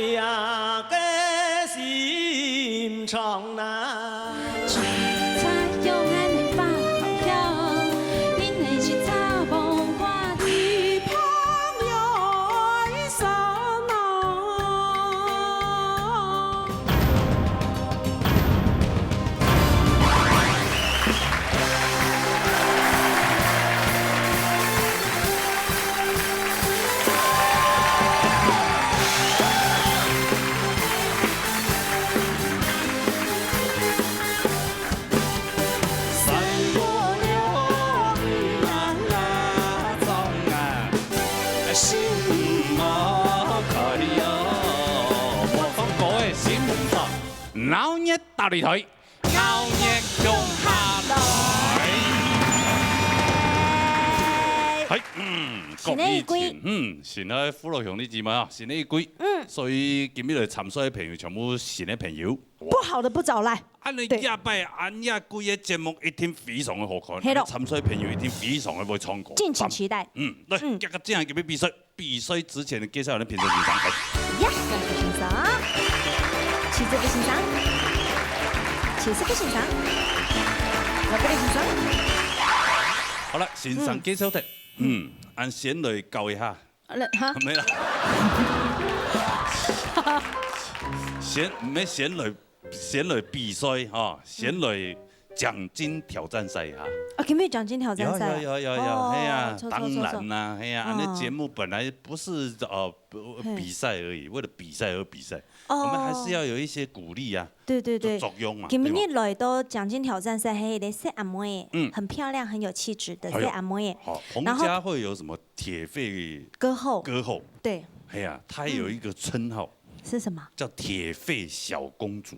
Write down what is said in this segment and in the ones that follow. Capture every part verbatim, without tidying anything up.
个心肠呐。青菜叫俺的发香，因为青菜无挂地旁有一声呐。鬧熱大擂台。 鬧熱共下來。係，嗯，新个一季。各位親，嗯，新个福佬兄弟姊妹啊，新个一季。嗯。所以今日來參賽个朋友全部新个朋友。不好的不找來。恁樣，對。下擺恁樣个節目一定非常个好看，係咯。參賽个朋友一定非常个會唱歌。敬請期待。嗯，來，嗯。這个這樣个比賽。 比賽之前介紹下評審先生。哎。呀，各位先生，其實个先生，其實个先生，我个先生。好了，先生介紹的，嗯，俺先來教一下。呃，哈？沒了。先，沒先來 先來比賽哈，先來獎金挑戰賽哈。啊，今日獎金挑戰賽啊？有有有有有，哦，係啊，著著著著。當然啦，係啊，哦。那節目本來不是，呃，不，嘿。比賽而已，為了比賽而比賽，哦。我們還是要有一些鼓勵啊，對對對。作用嘛，今日來到獎金挑戰賽，還有一個細阿妹，嗯。很漂亮，很有氣質的細阿妹。哎喲，好，彭佳慧有什麼鐵肺歌后？歌后。對。哎呀，她有一個稱號， 是什麼？叫鐵肺小公主。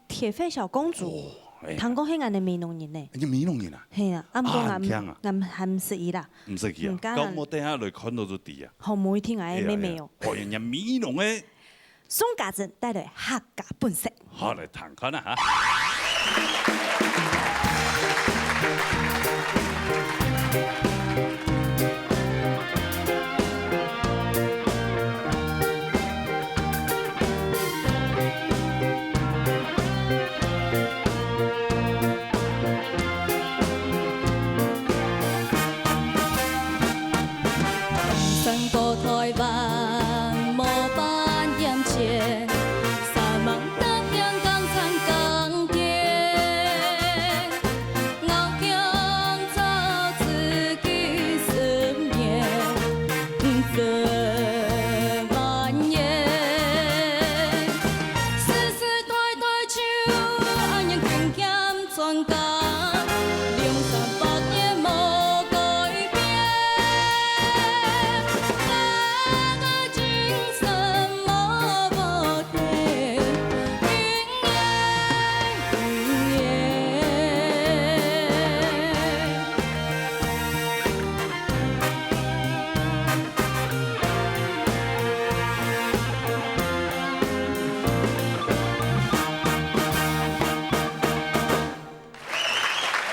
鐵肺小公主？哦，哎呀。聽講係𠊎个美濃人呢。你美濃人啊？係啊，啊，毋過𠊎毋，啊，毋聽啊。𠊎毋，𠊎毋識佢啦。毋識佢啊？嗯，當然。講無等下來看到就知啊。好，無一定啊，哎呀，妹妹哦。哎呀，哦，人家美濃个。宋家珍帶來客家本色。好，來聽看啊哈。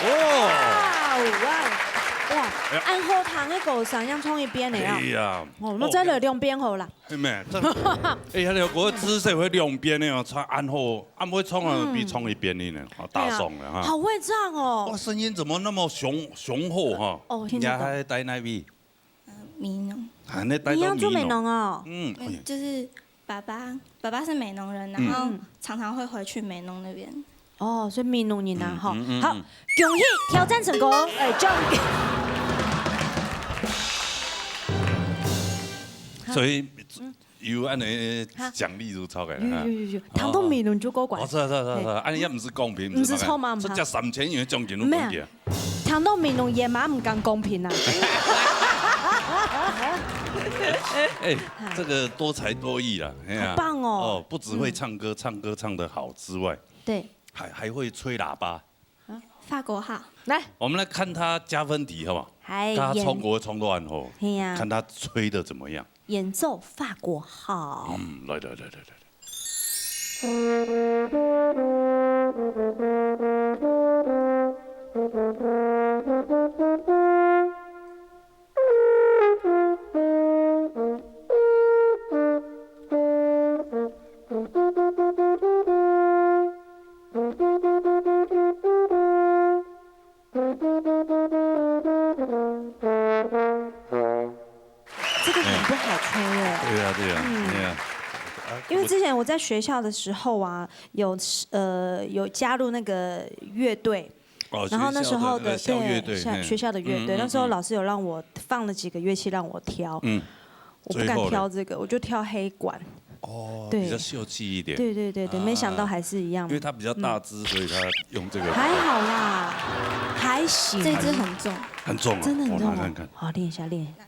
哦。哇，哇，哇，哎呀。恁好聽个歌聲，正唱一遍个啊。哎呀。哦，那再來兩遍好啦。哦，係咩？這，哎呀，那個姿勢會兩遍个哦，唱恁好，恁會唱啊，嗯。比唱一遍个呢，哦，打爽了哈。哎呀，好會唱哦。哇，聲音怎麼那麼雄，雄厚哈？哦，聽得到。你還在哪位？呃，美濃。還在，待到美濃。你要住美濃哦？嗯，哎呀。嗯，就是爸爸，爸爸是美濃人，然後嗯。常常會回去美濃那邊。哦，所以美濃人啊，嗯，吼。嗯，嗯，好，嗯。恭喜挑戰成功，哎，獎。所以，嗯。有恁呢哈。獎勵就出來了哈。有，有，有，有。聽到美濃就過關。哦，是啊，是啊，是啊，是啊。嘿。恁呢也毋係公平，毋係錯嘛，毋係錯。這隻三千元的獎金都分佢啊。沒有。 聽到美濃人嘛毋敢公平啊。哎，這個多才多藝啦，哎呀，好棒哦。哦，不只會唱歌，嗯。唱歌唱得好之外，對。還，還會吹喇叭。啊，法國號。來。我們來看他加分題，好不好？還演。看他唱歌會唱到恁好，嘿呀。看他吹得怎麼樣。演奏法國號。嗯，來，來，來。对啊，对啊，嗯对啊。因为之前我在学校的时候啊，有呃有加入那个乐队，哦，然后那时候学校的那个校乐队，对校嘿学校的乐队，嗯嗯那时候老师有让我放了几个乐器让我挑，嗯，我不敢最后嘞挑这个，我就挑黑管。哦，对比较秀气一点。对对对对，没想到还是一样因为。他比较大只，所以他用这个还好啦，还行，这只很重，很重啊，真的很重哦我拿看看。好，练一下，练一下。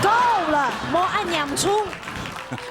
够了，莫按洋葱，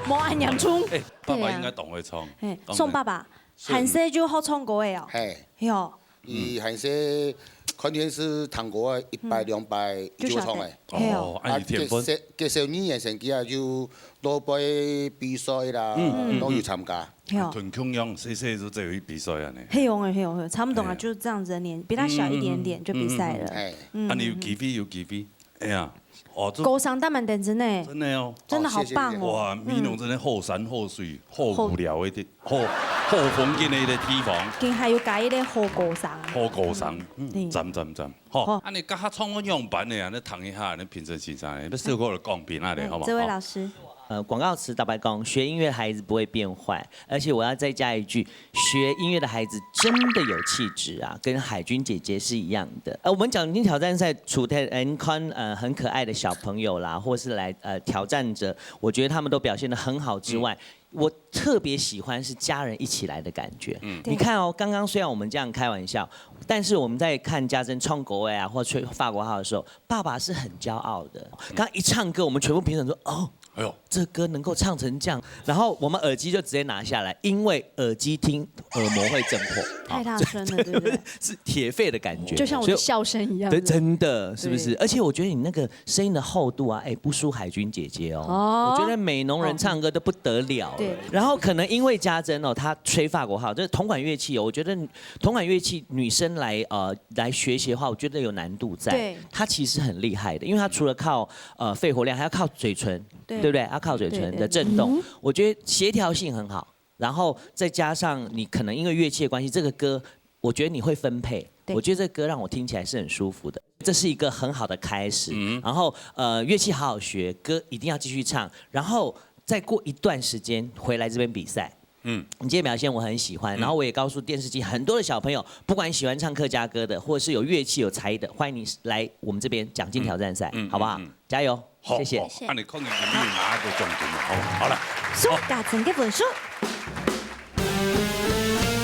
莫按洋葱。哎，爸对啊爸应该懂会唱。哎，懂宋爸爸，是韩生就好唱歌的哦。嘿，哟，伊还是看电视唱歌啊，一百两百就晓得就唱个。嘿哦哦，，按你天分介。绍介绍语言成绩啊，就多杯比赛啦，嗯嗯都有参加。嘿哦，同共样，细细就这有一比赛啊呢。嘿哦嘿哦，差不多啊，哎就是这样子的年，比他小一点点就比赛了。哎，嗯啊，你有机会，有机会。哎呀，哦，这高三大满等真的，真的哦。真的好棒哦。哇，美浓真的好山好水，好无聊的地，好好风景的一个地方，今还有加一个好高三。好高山，嗯，对赞赞赞。好好，啊，你刚刚唱个样板的啊，那谈一下，那评审先生，那小可的讲评啊嘞，哎好不好？这位老师，呃，广告词坦白讲，学音乐的孩子不会变坏，而且我要再加一句，学音乐的孩子真的有气质啊，跟海军姐姐是一样的。呃，我们奖金挑战赛除了 N Con 呃很可爱的小朋友啦，或是来呃挑战者，我觉得他们都表现得很好之外，我特别喜欢是家人一起来的感觉。嗯你看哦，刚刚虽然我们这样开玩笑，但是我们在看家珍唱国外啊，或吹法国号的时候，爸爸是很骄傲的。刚刚一唱歌，我们全部评审说：“哦，哎呦，这歌能够唱成这样。”然后我们耳机就直接拿下来，因为耳机听耳膜会震破，太大声了，对不对？是铁肺的感觉，就像我的所以笑声一样。对，真的是不是？而且我觉得你那个声音的厚度啊，哎，不输海军姐姐哦。哦我觉得美浓人唱歌都不得了。对然后可能因为家珍哦，她吹法国号，这是铜管乐器哦，我觉得铜管乐器女生来呃来学习的话，我觉得有难度在。对她其实很厉害的，因为她除了靠呃肺活量，还要靠嘴唇，对对不对？要靠嘴唇的震动，我觉得协调性很好。然后再加上你可能因为乐器的关系，这个歌我觉得你会分配，对我觉得这歌让我听起来是很舒服的，这是一个很好的开始。然后呃，乐器好好学，歌一定要继续唱，然后再过一段时间回来这边比赛。嗯，你今天表现我很喜欢，然后我也告诉电视机很多的小朋友，不管喜欢唱客家歌的，或是有乐器有才艺的，欢迎你来我们这边奖金挑战赛，嗯好不好？嗯嗯加油，好，谢谢。好，那你看看有没有拿到奖金了？好，好了，苏家珍的分数，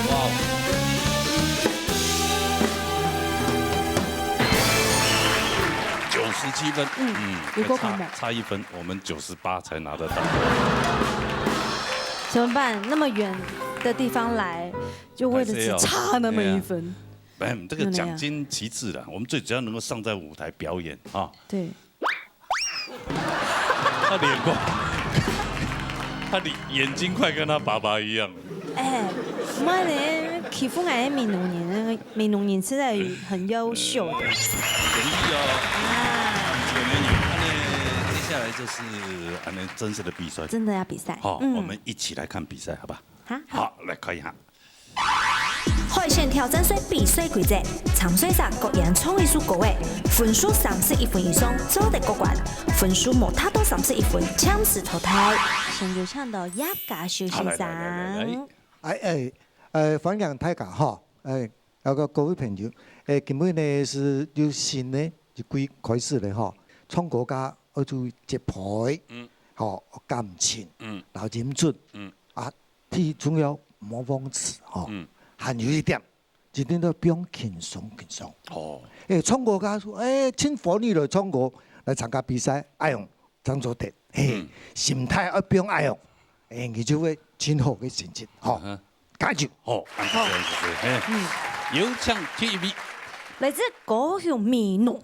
哇，九十七分，嗯，有够恐怖差差一分，我们九十八才拿得到。怎么办？那么远的地方来，就为了只差那么一分。哎，这个奖金其次啦，我们最主要能够上在舞台表演啊。对，他脸光，他的眼睛快跟他爸爸一样。哎，我们呢欺负俺的美浓人，美浓人实在很优秀的。容易哦。啊，有没有？那接下来就是俺们真实的比赛。真的要比赛。好，嗯我们一起来看比赛，好吧？啊，好，来看一下。海选挑战赛比赛规则：参赛者各演唱一首歌仔，分数三十一分以上做得过关，分数无达到三十一分，暫时淘汰。先就唱到叶家修好，来先来来来来生。，哎哎，呃，欢迎大家哈，哎，那个各位朋友，哎，今日呢是有新的一季开始了哈，唱歌家要注意节拍，嗯好感情，嗯然后音准，嗯啊，最重要莫忘词哈，嗯还有一点，一定要放轻松轻松。哦，哎，唱歌家说，哎，请欢迎来唱歌，来参加比赛，哎呦，张作德，嘿，嗯心态要放哎呦，哎，你就会真好个成绩，好，嗯加油！好，按照这样子是，嘿，有请第一位。来自高雄美浓，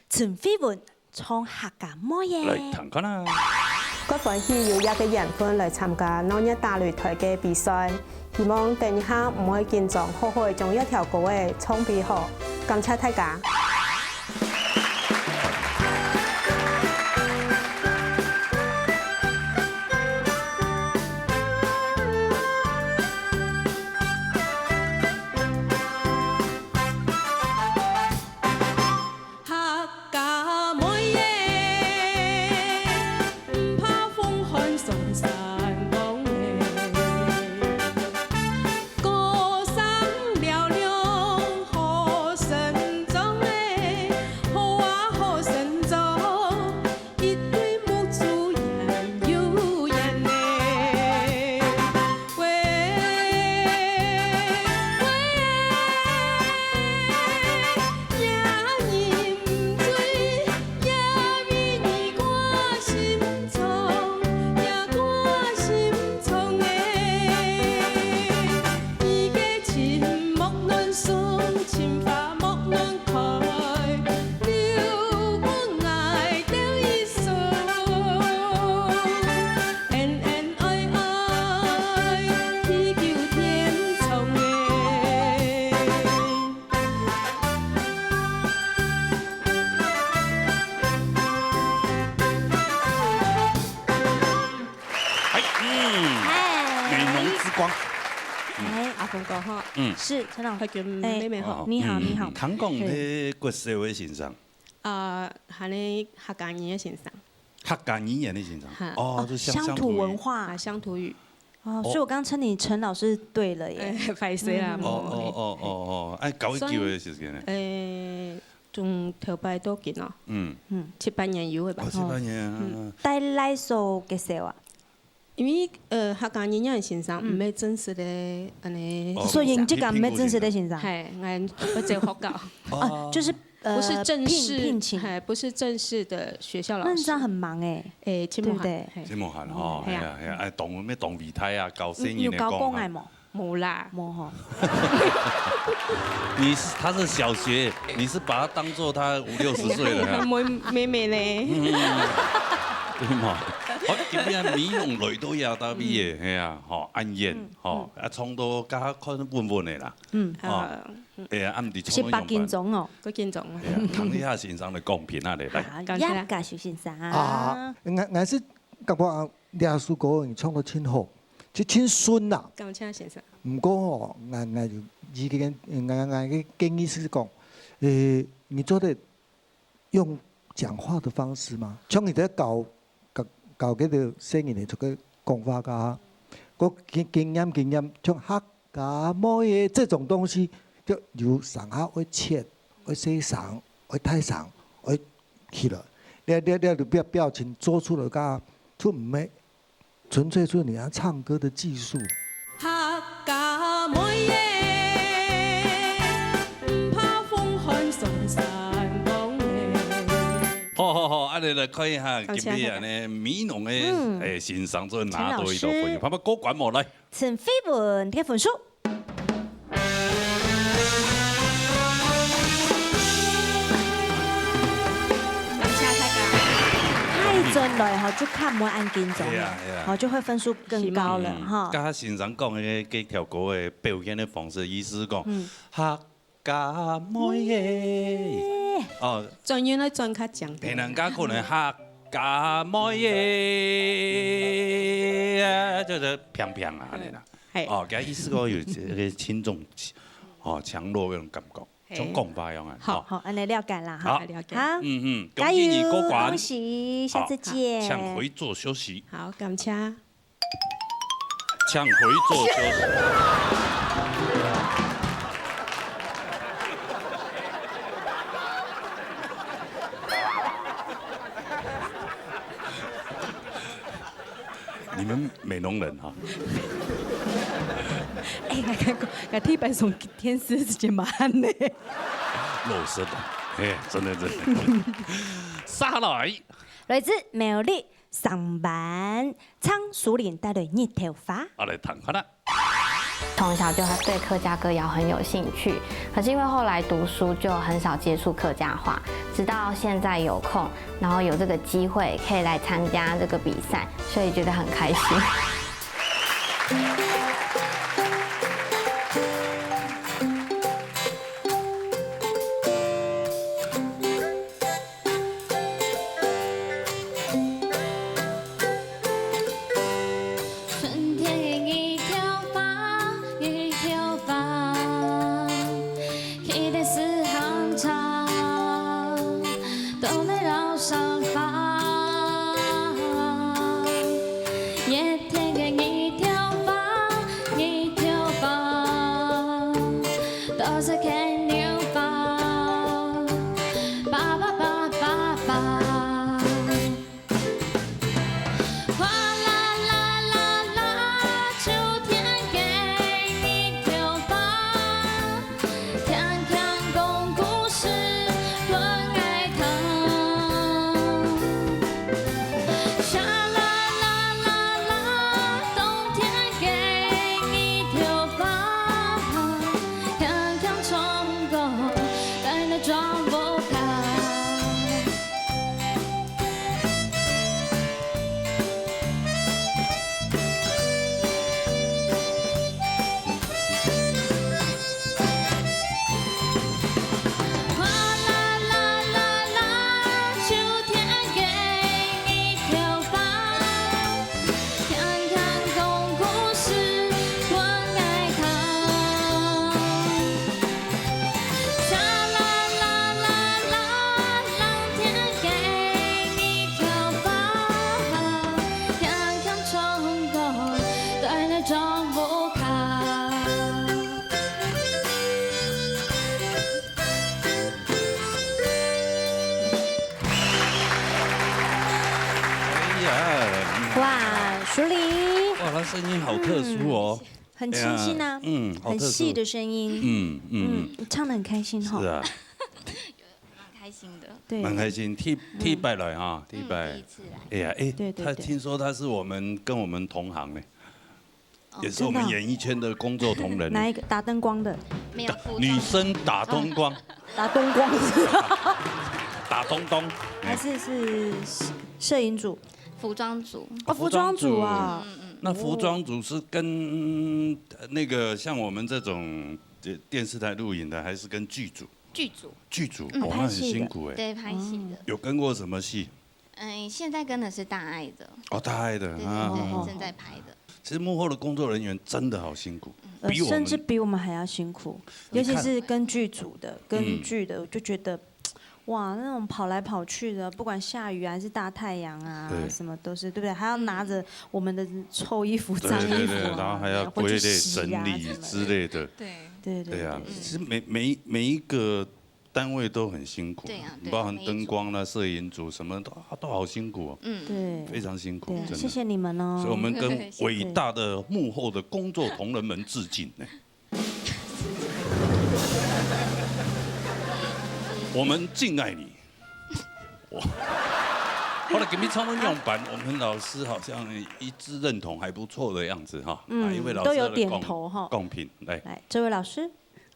陈慧文唱客家妹耶。来，看看啦。蓋歡喜有這個緣分來參加鬧熱打擂台个比賽，希望等一下毋會緊張，好好將這條歌仔唱畀好。感謝大家。阿峰哥哈，嗯。是，陳老師。佢叫妹妹哈。哦，你好，嗯，你好。嗯，聽講你國小个先生。啊，還係客家語个先生。客家語言个先生。哈。哦，就鄉，哦，鄉土文化。鄉土語。啊，鄉土語。哦，所以我剛稱你陳老師對了耶。哎，歹勢啦，嗯。哦，哦，哦，哦，哦，哎，教幾久个時間呢？算，哎，從頭擺到今哦。嗯。嗯。七八年有个吧。哦，七八年啊。嗯。在哪所个時候啊？ 因為，呃，客家語言先生，嗯。毋係正式个，恁呢。哦，所以你這個毋係正式个先生？係，𠊎，𠊎在學校。哦。啊，就是，呃，不是正式，聘，聘請。係，不是正式的學校老師。那你這樣很忙欸，哎，真忙，對不對？係。真忙閒吼，嗯，係啊。係啊，係啊，哎，當，愛當備胎啊，教細人个講啊。你，你有教過𠊎無？ 無啦。無吼。你是，他是小學，你是把他當作他五六十歲了啊。妹，妹妹咧。嗯，對嘛？好，今日美濃來到這搭位个，嗯。係啊，吼，恁遠，嗯，吼，嗯。啊，唱到較看穩穩个啦。嗯。吼。啊。哎呀，啊，毋知唱到仰般。十八斤重哦。幾斤重啊？哎呀，聽一下先生个講評啊，來，來。好，感謝。也感謝先生啊。啊，𠊎，𠊎係感覺啊， 這首歌你唱到真好，就真順啦。感謝先生。毋過吼，𠊎，𠊎有意見，𠊎，𠊎个建議係講，誒，你做得用講話的方式嗎？像你在教，教，教這個細人的這個講話个啊，我經，經驗，經驗，像客家妹仔這種東西，就有上下會切，會細聲，會大聲，會 去了。這，這，這表，表情做出來个，就毋係純粹係你要唱歌的技術。客家妹仔，毋怕風寒上山崗欸。好，好，好，恁呢來看一下，感謝，今日恁呢，美濃个，嗯。誒，先生做拿到一道分數，陳老師。看看過關無？來。 陳飛文个分數。感謝大家。太準了吼，就看無恁緊張了，哎呀，哎呀。吼，就會分數更高了，嗯，哈。剛才先生講的這條歌的表現的方式，意思是講，嗯。客 家妹仔。哦。轉音來轉較強點。嘿，人家可能客家妹仔，啊，就是平平啊，恁呢啦。嗯，嘿。哦，佢意思講有這個輕重，哦，強弱那種感覺，嘿。像講法一樣啊，好，哦。好，恁呢了解啦，哈。好。了解。好。嗯，嗯，恭喜你過關。加油，恭喜，下次見。好，請回座休息。好，感謝。 請回座休息。你們美濃人哈。哎，𠊎看過，𠊎第一擺上電視之前嘛恁呢。肉身啊，哎，真的，真的。下來。來自苗栗 上班，唱蘇玲帶來日頭花。好，來聽看啊。從小就對客家歌謠很有興趣，可是因為後來讀書就很少接觸客家話，直到現在有空，然後有這個機會可以來參加這個比賽，所以覺得很開心。哇，淑玲，哇，她声音好特殊哦。嗯，很清新啊，哎呀，嗯，好特殊。很细的声音。嗯，嗯，嗯，唱得很开心哈。是啊。蛮开心的。对。蛮开心，第，嗯。第一擺來哈，第一擺。嗯，第一次來。哎呀，哎，對，對，對。她，聽說她是我們，跟我們同行呢。 也是我们演艺圈的工作同仁。哪一个？打灯光的？没有，服装。女生打灯光。打灯光是？打东东。还是，是摄影组？服装组。哦，服装组啊。服装组。嗯，嗯。那服装组是跟，呃，那个像我们这种，呃，电视台录影的，还是跟剧组？剧组。剧组，嗯。哦，那很辛苦哎。拍戏的。对，拍戏的。有跟过什么戏？ 嗯，现在跟的是大爱的。哦，大爱的，对，对，啊，对，啊。正在拍的。其实幕后的工作人员真的好辛苦，呃，比我们甚至比我们还要辛苦，你看尤其是跟剧组的、跟嗯。剧的，我就觉得，哇，那种跑来跑去的，不管下雨还是大太阳啊，对。什么都是，对不对？还要拿着我们的臭衣服、对，脏衣服啊，对，对，然后还要归类整理之类的。或者洗啊什么的。对。对，对，对啊，对。其实每，每，每一个单位都很辛苦，对啊，对啊，包含灯光啦、没错。摄影组什么都，都好辛苦哦。嗯。对。非常辛苦，对啊，真的。谢谢你们哦。所以我们跟伟大的幕后的工作同仁们致敬呢。我们敬爱你。我，后来给你唱完样板，我们老师好像一致认同还不错的样子哈。嗯，哪一位老师都有点头哈。共，共评，来。来，这位老师。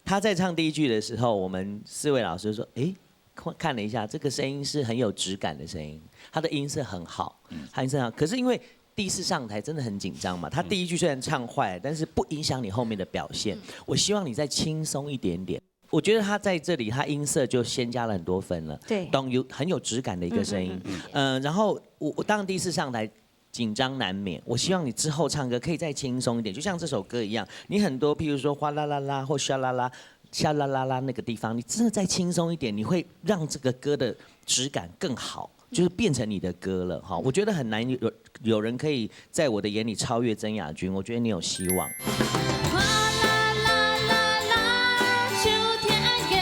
他在唱第一句的时候，我们四位老师说：“诶，看，看了一下，这个声音是很有质感的声音，他的音色很好，嗯。他音色很好。可是因为第一次上台，真的很紧张嘛。他第一句虽然唱坏，嗯。但是不影响你后面的表现。嗯。我希望你再轻松一点点。”我觉得他在这里，他音色就先加了很多分了。对。懂，有，很有质感的一个声音。嗯，嗯，嗯，嗯。呃，然后我，我当然第一次上台， 紧张难免。我希望你之后唱歌可以再轻松一点，就像这首歌一样，你很多，譬如说哗啦啦啦或沙啦啦、沙啦啦啦那个地方，你真的再轻松一点，你会让这个歌的质感更好，就是变成你的歌了哈。我觉得很难有，有人可以在我的眼里超越曾雅君，我觉得你有希望。哗啦啦啦啦，秋天给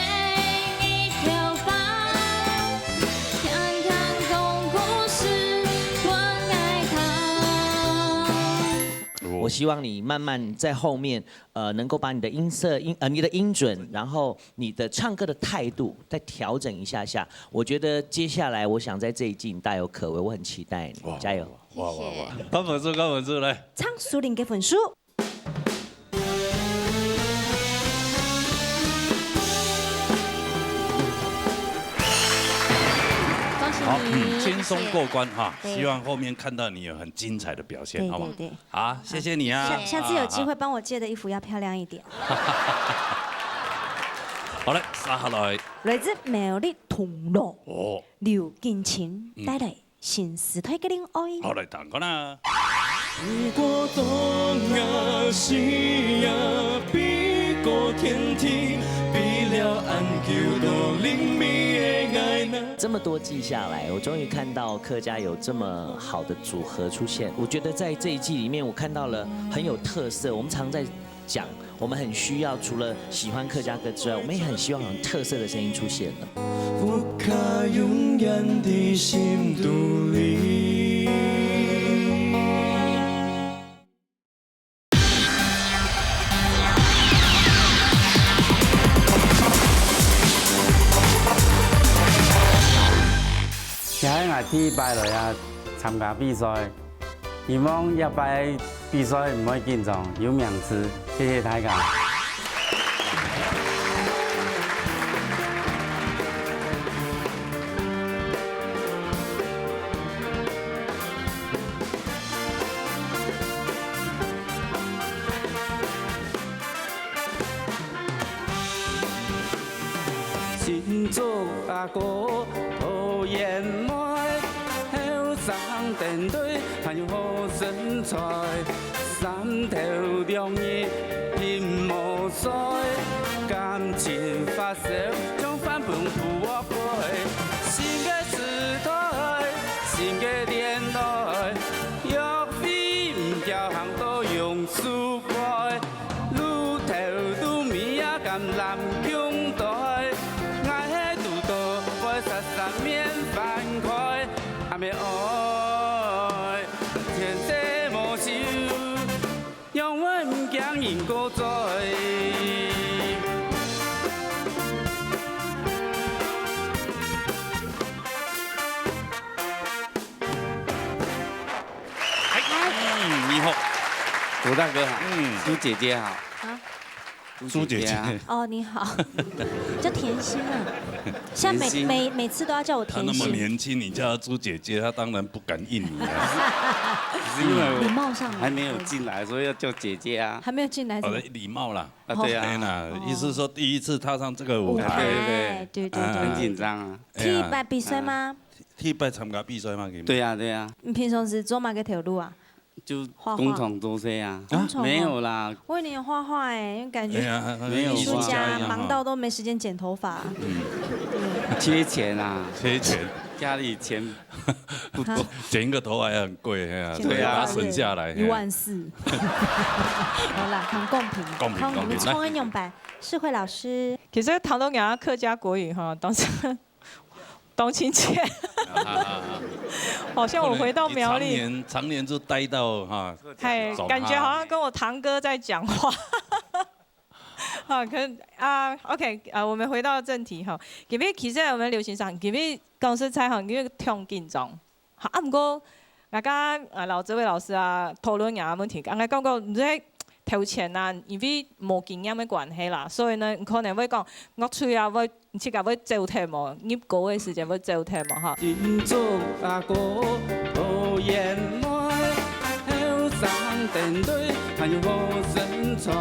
你跳吧，听听讲故事，分爱他。我希望你慢慢在后面，呃，能够把你的音色、音，呃，你的音准，然后你的唱歌的态度再调整一下下。我觉得接下来，我想在这一季你大有可为，我很期待你，哇，加油！哇，哇，哇，谢谢。潘粉珠，潘粉珠，来。唱苏玲给粉书。 恭喜你，好，嗯，轻松过关哈，谢谢。对。希望后面看到你有很精彩的表现，对，好吗？对，对。好，谢谢你啊。下，下次有机会帮我借的衣服要漂亮一点。啊，啊，啊。好嘞，接下来。来自苗栗铜鑼，哦。刘景琴，嗯。带来 新时代个恋爱。好，来听看啦。不过当然是啊，比过天天，比了恁久都灵敏的爱呢。这么多季下来，我终于看到客家有这么好的组合出现。我觉得在这一季里面，我看到了很有特色。我们常在讲，我们很需要除了喜欢客家歌之外，我们也很希望有特色的声音出现了。福卡永远在心肚里。這係𠊎第一擺來啊參加比賽。 希望這擺比賽毋會緊張，有名次。謝謝大家。 新竹阿哥討厭妹，後生等隊還有好身材，三頭兩翼翕無衰，感情發燒將飯盆鋪鑊開。新个時代，新个戀愛，約會毋僥倖都用手背。 路頭路尾啊橄欖共袋，𠊎係堵到會煞煞面翻開，阿妹愛，天应该在。嗯，你好。涂大哥好。嗯。朱姐姐好。啊？朱姐姐。朱姐姐。哦，你好。叫甜心啊。现在每，甜心。每，每次都要叫我甜心。她那么年轻，你叫她朱姐姐，她当然不敢应你啊。是因为我礼貌上还没有进来，所以要叫姐姐啊。还没有进来，怎么？好的，礼貌啦。啊，对啊。哎呀，意思是说第一次踏上这个舞台。舞台，对，对，对。对，对，对。啊。很紧张啊。第一擺比賽嗎？哎呀。第一擺參加比賽嘛，今年。对啊，对啊。你平常时做麼个頭路啊？就画画。工厂做事啊。工厂哦。没有啦。我以为你有画画欸，因为感觉哎呀，没有啊。艺术家艺术家一样哈。忙到都没时间剪头发。嗯。缺钱啊。缺钱。家里钱不多。啊。剪一个头发也很贵，哎呀，剪个头发所以把它省下来，一万四。哎呀。好啦，很公平。公平，公平。你创个样板，世慧老师。其实谈到人家客家国语哈，当时 当亲切。好像我回到苗栗。你常年，常年就待到，哈，嘿，早哈。感觉好像跟我堂哥在讲话。好，可，啊，OK，啊，我们回到正题哈。因为其实我们刘先生，因为讲实在哈，因为挺紧张。好，啊，毋过，大家，啊，老师、魏老师啊，讨论啊问题，刚才讲过，你在头前啊，因为无经验的关系啦，所以呢，你可能会讲，乐趣啊，会 你自家會走忒無？入歌个時節會走忒無？哈。今朝阿哥討煙妹，後生等隊還有好身材。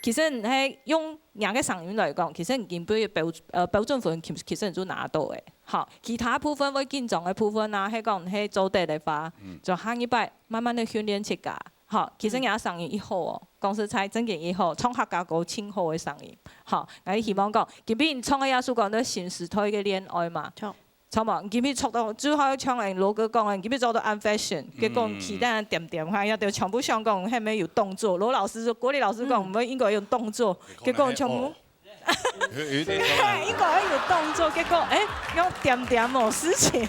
其實你係用若个聲音來講，其實你已經比標，呃，標準分其，其實你就拿到誒。好，其他部分會緊張个部分啊，係講你係做得个話，嗯。就下一擺慢慢个訓練自家。 好，其實若聲音已好哦，講實在正經已好，唱客家歌盡好个聲音。好，𠊎希望講，今晡日你唱个這首歌，你新時代个戀愛嘛。著。著無？你今晡日唱到，就好像𠊎老哥講个，你今晡日做到恁fashion，結果其他人恬恬下，也就全部想講，係毋係有動作？羅老師說，國立老師講，嗯。我們應該有動作，結果全部 有，有一點像啊。應該有動作，結果，欸，用恬恬無事情。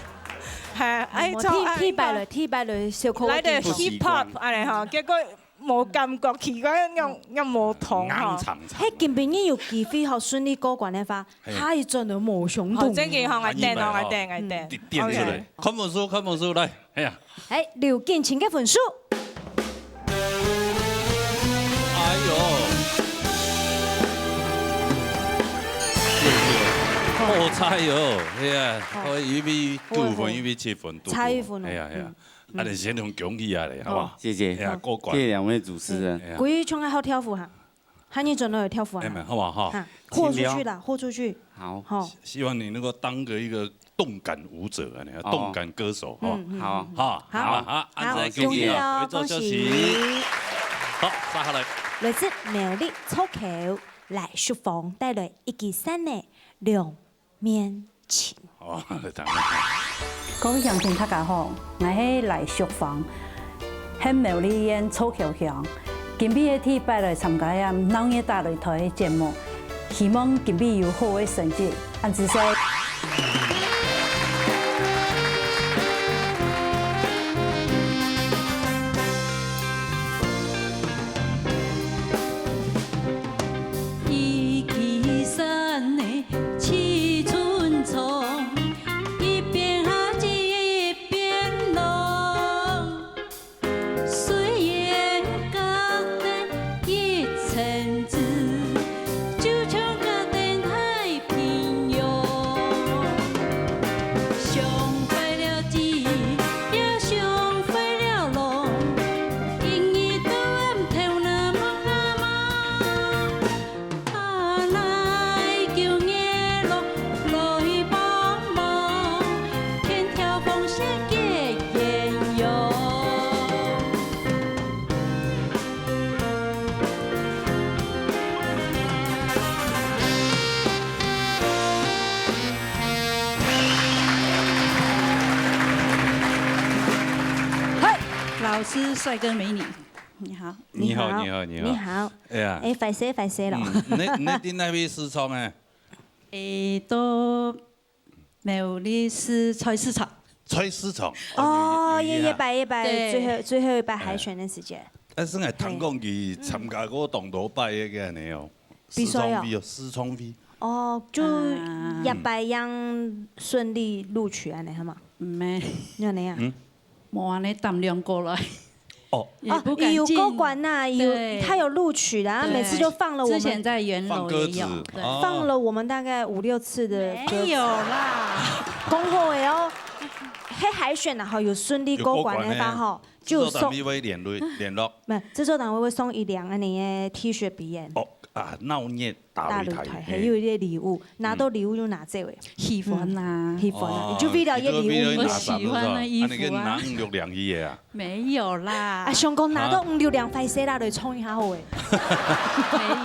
係，欸，嗯，著，啊，踢，踢敗了，應該踢敗了，小可來點踢。Hip hop，恁樣吼，結果無感覺，奇怪，用，用無通吼。硬長長。係今晡日有機會吼，順利過關个話，係。下一轉就無相同。好，正經吼，𠊎等哦，𠊎等，𠊎等。嗯。點，點出來。OK。看本書，看本書，來。 哎呀。哎，劉建琴个分數。哎喲。好差喲，哎呀，好。哦，一比九分，好，好。一比七分，差一分哦。哎呀，哎呀，嗯。啊，你先用恭喜啊嘞，好不好？好。谢谢。哎呀，过关。谢谢两位主持人。哎呀。国语唱个好跳舞哈。 喊你转到有跳舞啊。哎，好不好？哈。哈，豁出去啦，豁出去。好。好。希，希望你能够当个一个动感舞者啊，你看，哦。动感歌手，好不好？嗯，嗯，好。嗯。好，好，好，好，好，按照恭喜哦，恭喜哦，回座休息。恭喜。好，接下来。来自苗栗草口赖淑芳带来一支扇仔两 面情。哦，当然。各位乡亲，大家好，𠊎係赖淑芳，现苗栗县草口乡。今晡日第一擺來參加這鬧熱打擂台个節目，希望今晡日有好个成績，恁仔細。 一支扇仔七寸長，一邊下一邊浪。雖然隔得一層紙，就像隔等太平洋。想壞了天，也想壞了浪，一日到暗頭那摸啊摸。 啊，來求月老來幫忙，牽條紅線結鴛鴦。嗨，老師、帥哥、美女，你好。你好，你好，你好。你好。哎呀。哎，壞勢，壞勢咯。嗯，你，你在哪位試唱啊？ 誒，到苗栗市菜市場。菜市場，哦，哦，有，有，有，也，也擺，也擺，對。最後，最後一擺海選个時節。但是𠊎聽講佢參加過當多擺个恁呢哦，比賽哦。試唱會哦，試唱會。哦，就啊。一擺樣順利錄取恁呢，係嘛？沒。你有恁樣啊？嗯。無恁呢膽量過來。哦。也不敢進。哦，有過關吶，有，對。他有錄取的啊，對。每次就放了我們。之前在元樓也有，放鴿子，對。哦。放了我們大概五六次的鴿子。沒有啦。恭喜你哦，嘿，海選然後有順利過關的話吼，有過關的。 就送。製作單位會聯絡，聯絡。沒有，製作單位會送一領恁呢个T恤比演。哦，啊，鬧熱大擂台，大擂台，嘿。還有一些禮物，拿到禮物就拿這位。喜歡啊。喜歡啊，哦，你就為了一個禮物，你就為了拿衫，我喜歡的衣服啊。是吧？啊，你跟拿五六領去的啊？沒有啦。啊，想講拿到五六領，壞勢啦，來衝一下好誒。沒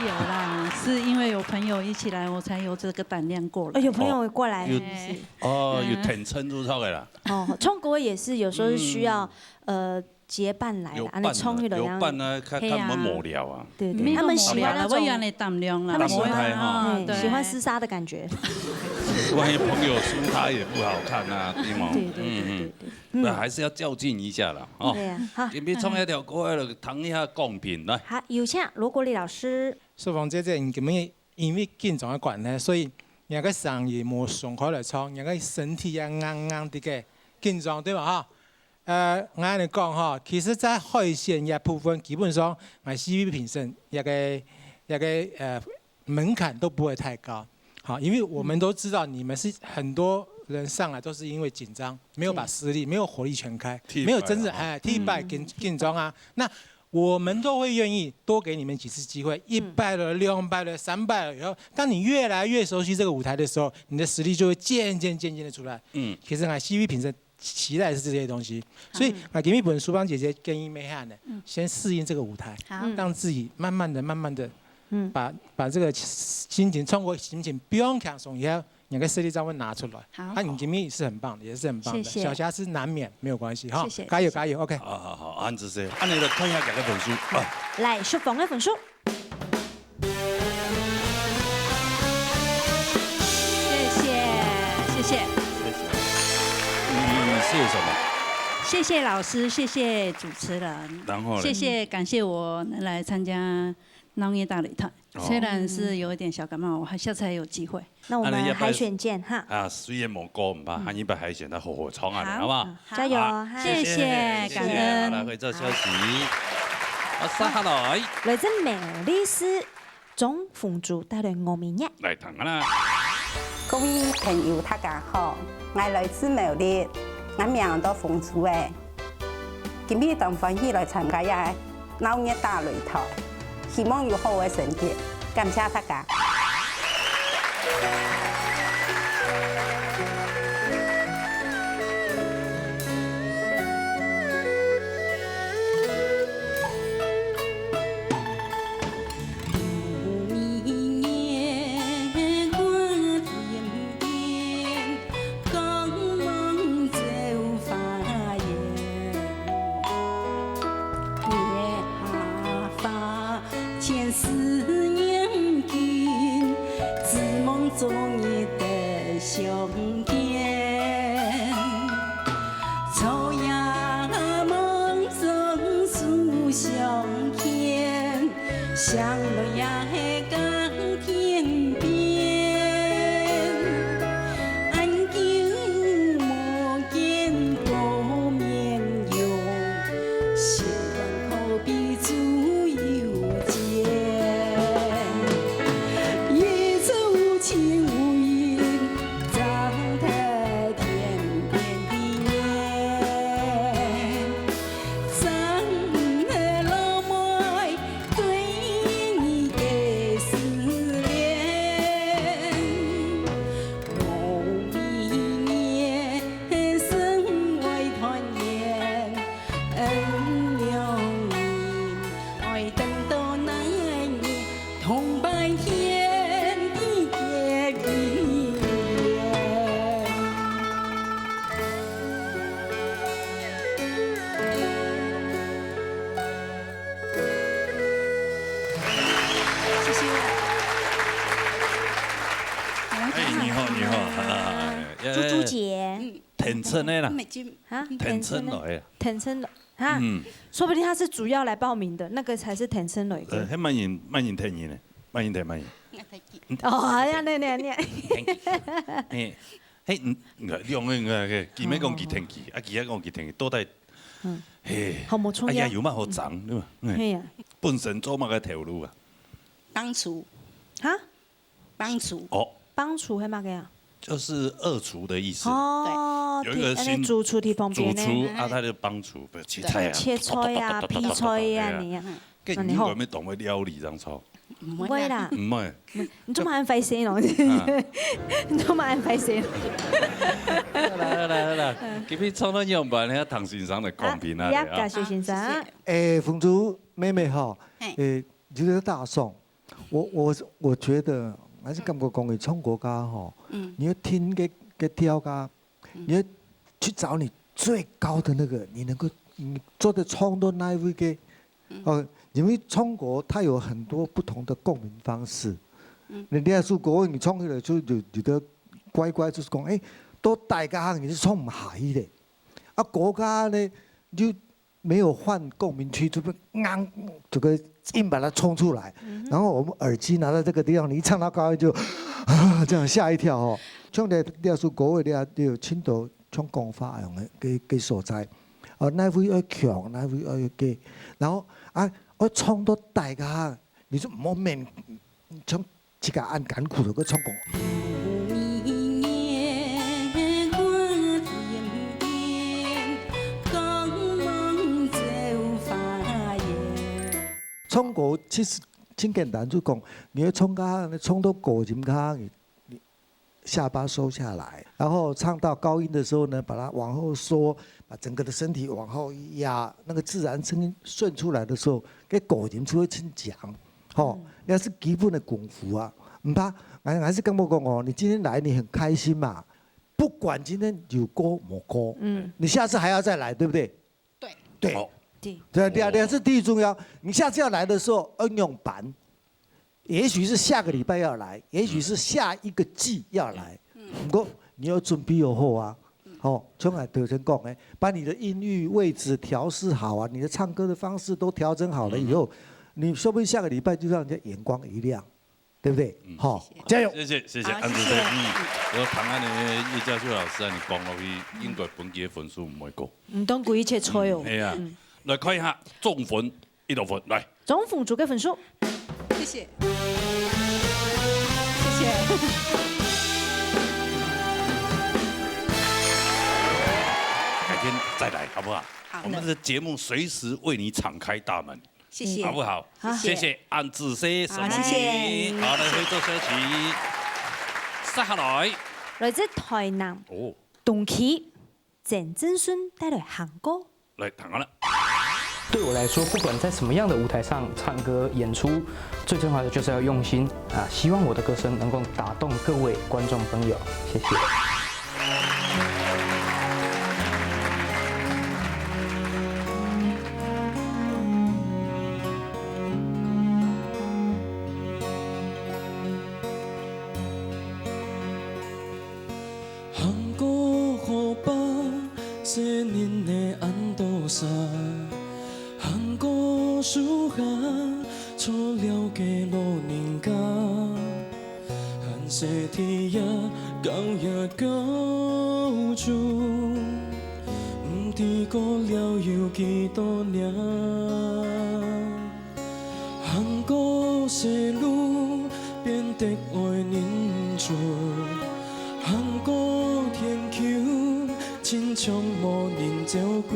有啦，是因為有朋友一起來，我才有這個膽量過來。哦，有朋友過來，哦，有，是。哦，有挺身入場的啦。哦，唱歌也是有時候是需要，呃， 結伴來啦，有伴啊，恁呢衝去了，有伴啊，較，嘿啊。較無無聊啊。對，對，沒有他們喜歡那種，無聊啦，我有恁呢膽量啦，他們喜歡，膽大哈。嘿，對。喜歡廝殺的感覺。萬一朋友輸他也不好看啊，對嗎？對，對，對，對，對。嗯，嗯。那還是要較勁一下啦，哦。對啊，好。今天唱一條歌，來聽一下公平，來。好，有請羅國立老師。淑芳姐姐，你今日因為緊張的關係，所以你个聲音無鬆開來唱，你个身體也硬硬的个，緊張，對吧？哈。 呃，𠊎恁呢講吼，其實在海選這部分，基本上，𠊎四位評審，這個，這個，呃，門檻都不會太高。好，因為我們都知道你們是很多人上來都是因為緊張，沒有把實力，沒有火力全開，第一擺啊。沒有真正，哎，第一擺緊，緊張啊。那我們都會願意多給你們幾次機會，一擺了、兩擺了、三擺了以後，當你越來越熟悉這個舞台的時候，你的實力就會漸漸漸漸的出來。嗯。其實𠊎四位評審 期待是這些東西。所以，嗯。啊，今日分淑芳姐姐建議咩呢？嗯。先適應這個舞台，好。讓自己慢慢的、慢慢的，嗯。把，把這個心情，唱歌心情放輕鬆一下，你的實力才會拿出來。好。啊，你今日是很棒的，也是很棒的，謝謝。小瑕疵難免，沒有關係哈。謝謝，加油，謝謝。加油，OK。好，好，好，恁仔細，恁呢來看一下大家分數啊。來，淑芳个分數。 謝謝，謝謝。謝謝。你是什麼？謝謝老師，謝謝主持人，然後呢？謝謝，感謝我能來參加鬧熱大擂台。哦。雖然是有一點小感冒，我還下次還有機會。那我們海選見哈。啊，雖然無過，毋怕，下一擺海選再好好唱啊，好。好不好？好。加油哦，啊，嗨。謝謝，謝謝，感恩。好，來，回到消息。啊，接下來。來自苗栗市 鍾紅珠帶來《我明月》。來聽啊啦。各位朋友，大家好，𠊎來自苗栗，𠊎名安到紅珠仔。今日當歡喜來參加這鬧熱大擂台，希望有好个成績，感謝大家。謝謝。哎，你好，你好，哎，珠珠姐。嗯。挺身个啦。嗯，挺身。啊？挺身來个。挺身來。哈，嗯。说不定他是主要来报名的，那个才是天生来个。呃，迄慢人，慢人天人呢，慢人天慢人。哦，哎呀，那那那，嘿，嘿，嗯，两个人个，佢咩讲佢天气，啊，佢也讲佢天气，到底，嗯，嘿，好无重要。哎呀，有嘛好争，对吧？嗯，嘿呀，本身做嘛个头路啊？帮厨，哈，帮厨，哦，帮厨系嘛个呀？就是二厨的意思。哦，有一个新主厨的旁边呢，主厨啊，他就帮厨，切菜啊，切菜啊，劈菜啊，你啊。 个你有没有懂会料理这样操？毋会啦，毋会，你做么安排先咯？你做么安排先？来来来来，今日创作样板，你要唐先生的公平啊，也感谢先生。诶，凤珠妹妹哈，诶，觉得大宋，我我我觉得还是感觉讲，你唱歌家哈，嗯，你要听个个调啊，你要去找你最高的那个，你能够你做得唱到哪一位个 哦，因为唱歌它有很多不同的共鸣方式。嗯，你那首歌你唱起来就有有的乖乖就是讲，哎，都大家你是唱唔下去的，啊，国家呢就没有换共鸣区，就被硬这个硬把它冲出来。然后我们耳机拿到这个地方，你一唱到高音就啊这样吓一跳哦。唱的那首歌的你就有听到唱讲话用的个个所在。 哦，哪位愛強，哪位愛低，然後啊，愛唱到大家，你就毋好勉強自家恁艱苦个去唱歌。唱歌其實真簡單，就講你愛唱歌，你唱到高音卡，你你 下巴收下來，然後唱到高音的時候呢，把它往後縮，把整個的身體往後一壓，那個自然聲音順出來的時候，該高音就會清強。吼，那是基本的功夫啊。毋怕，還還是跟我講哦，你今天來你很開心嘛，不管今天有歌無歌，嗯，你下次還要再來，對不對？對，對，好，對，對啊，對啊，這是第一重要。你下次要來的時候，要用板。 也許是下個禮拜要來，也許是下一個季要來。嗯，毋過你要準備好啊，吼，像𠊎頭先講个，把你的音域位置調試好啊，你的唱歌的方式都調整好了以後，你說不定下個禮拜就讓人家眼光一亮，對不對？嗯，好，加油！謝謝謝謝安子生，嗯，我唐安的葉嘉秀老師啊，你講落去應該本期的分數毋會高。毋通故意切菜哦。嗯，係啊，來看一下總分 一百分，來。總分數个分數。謝謝。謝謝。改天再來，好不好？好的。我們的節目隨時為你敞開大門，謝謝。好不好？好。謝謝安子生，好，謝謝。好，來，回座休息。接下來，來自台南，哦，東區。 鄭振順帶來行歌。來，聽下啦。對我來說，不管在什麼樣的舞台上唱歌演出，最重要的就是要用心啊！希望我的歌聲能夠打動各位觀眾朋友，謝謝。 行過河壩，細人仔恁多儕，行過樹下，坐了个老人家，還細弟仔，高也高中，毋知過了有幾多年。 行過細路，變得愛認真，行過田坵，親像無人照顧。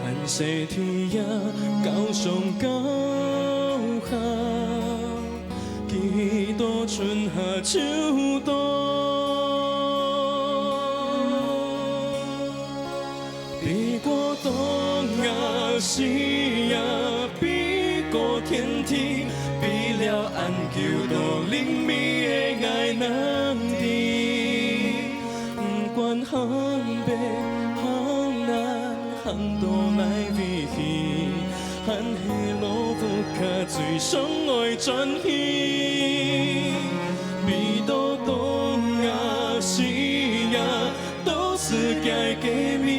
還細弟仔，高上高下，幾多春夏秋冬。 比過東亞西亞，比過天地，比了恁久都靈敏个𠊎能知。毋管行北、行南、行到哪位去，還係老屋下最想愛轉去。比到東亞西亞， 都係佢个味，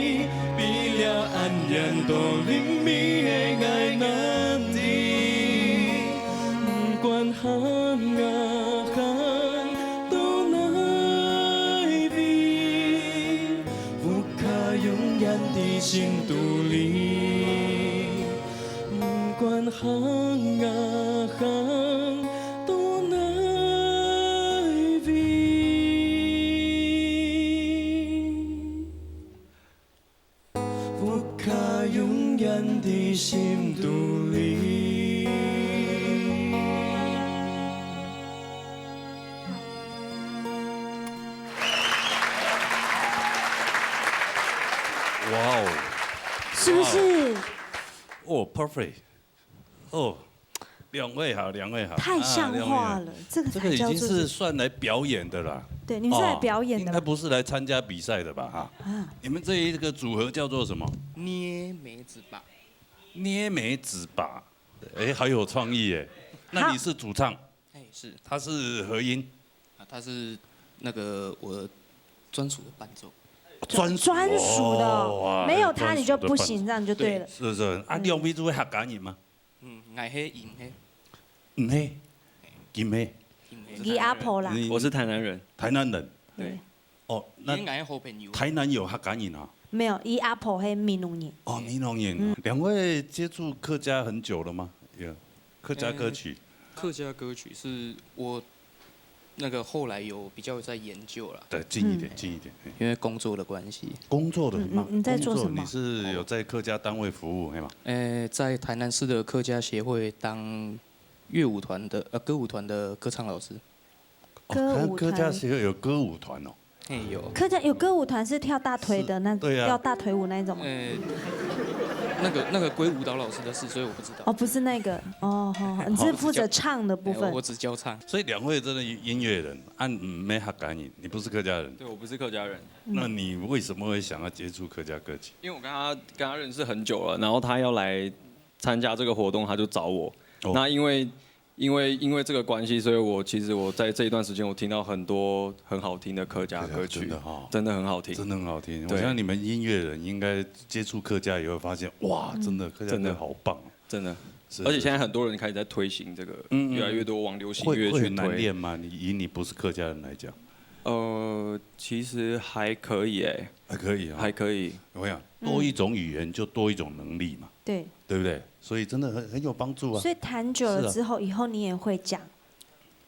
比了恁遠到靈裡个愛難知，毋管行啊行到哪位，屋下永遠在心肚裡。毋管行啊行到哪位。 屋下永遠在心肚裡。哇哦，是不是？哦，perfect，哦，两位好，两位好，太像话了，啊，两位好。这个这个已经才叫做是算来表演的啦。对，你们是来哦表演的吗应该不是来参加比赛的吧？哈，啊，你们这一个组合叫做什么？捏梅子吧。捏梅子吧，哎，好有创意耶。那你是主唱，哎，是他是和音，啊，他是那个我的专属的伴奏。专属专属的哦，哇没有他你就不行，专属的伴这样就对了。是不是？啊，你有没有会客家人吗？嗯，𠊎係，𠊎係，唔係，金係，𠊎係。你阿婆啦，你我是台南人，台南人。对，哦，那因為𠊎係好朋友。台南有客家人啊？没有，你阿婆是美浓人。哦，美浓人。两位接触客家很久了吗？有客家歌曲。客家歌曲是我那个后来有比较在研究啦，对，近一点，近一点。嘿因为工作的关系。工作的吗？嗯嗯你在做什么工作你是有在客家单位服务，嘿吗？呃，在台南市的客家协会当乐舞团的呃歌舞团的歌唱老师。哦歌舞团客家协会有歌舞团哦。嘿，有。客家有歌舞团是跳大腿的那，是对啊跳大腿舞那一种吗？呃，那个那个归舞蹈老师的事，所以我不知道。哦，不是那个，哦，好，好，你是负责唱的部分哎我。只教唱。所以两位真的音乐人，啊，你没客家人，你不是客家人，对我不是客家人，那你为什么会想要接触客家歌曲？因为我跟他跟他认识很久了，然后他要来参加这个活动，他就找我。哦那因为因为因为这个关系，所以我其实我在这一段时间，我听到很多很好听的客家歌曲，真的哈真的很好听。真的很好听。我对想你们音乐人应该接触客家以后发现，哇，真的客家歌真的好棒哦。真的，是而且现在很多人开始在推行这个，嗯嗯越来越多往流行会音乐去推。会很难练吗？你以你不是客家人来讲，呃，其实还可以哎，还可以啊。还可以。我想多一种语言就多一种能力嘛，对，对不对？所以真的很很有帮助啊。所以弹久是啊了之后，以后你也会讲，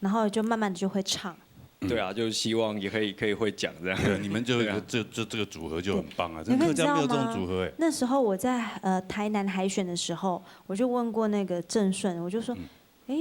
然后就慢慢的就会唱。对啊，就是希望也可以可以会讲这样。对，你们就对啊这这这个组合就很棒啊！你们在客家没有这知道吗种组合哎。那时候我在呃台南海选的时候，我就问过那个郑顺，我就说，哎、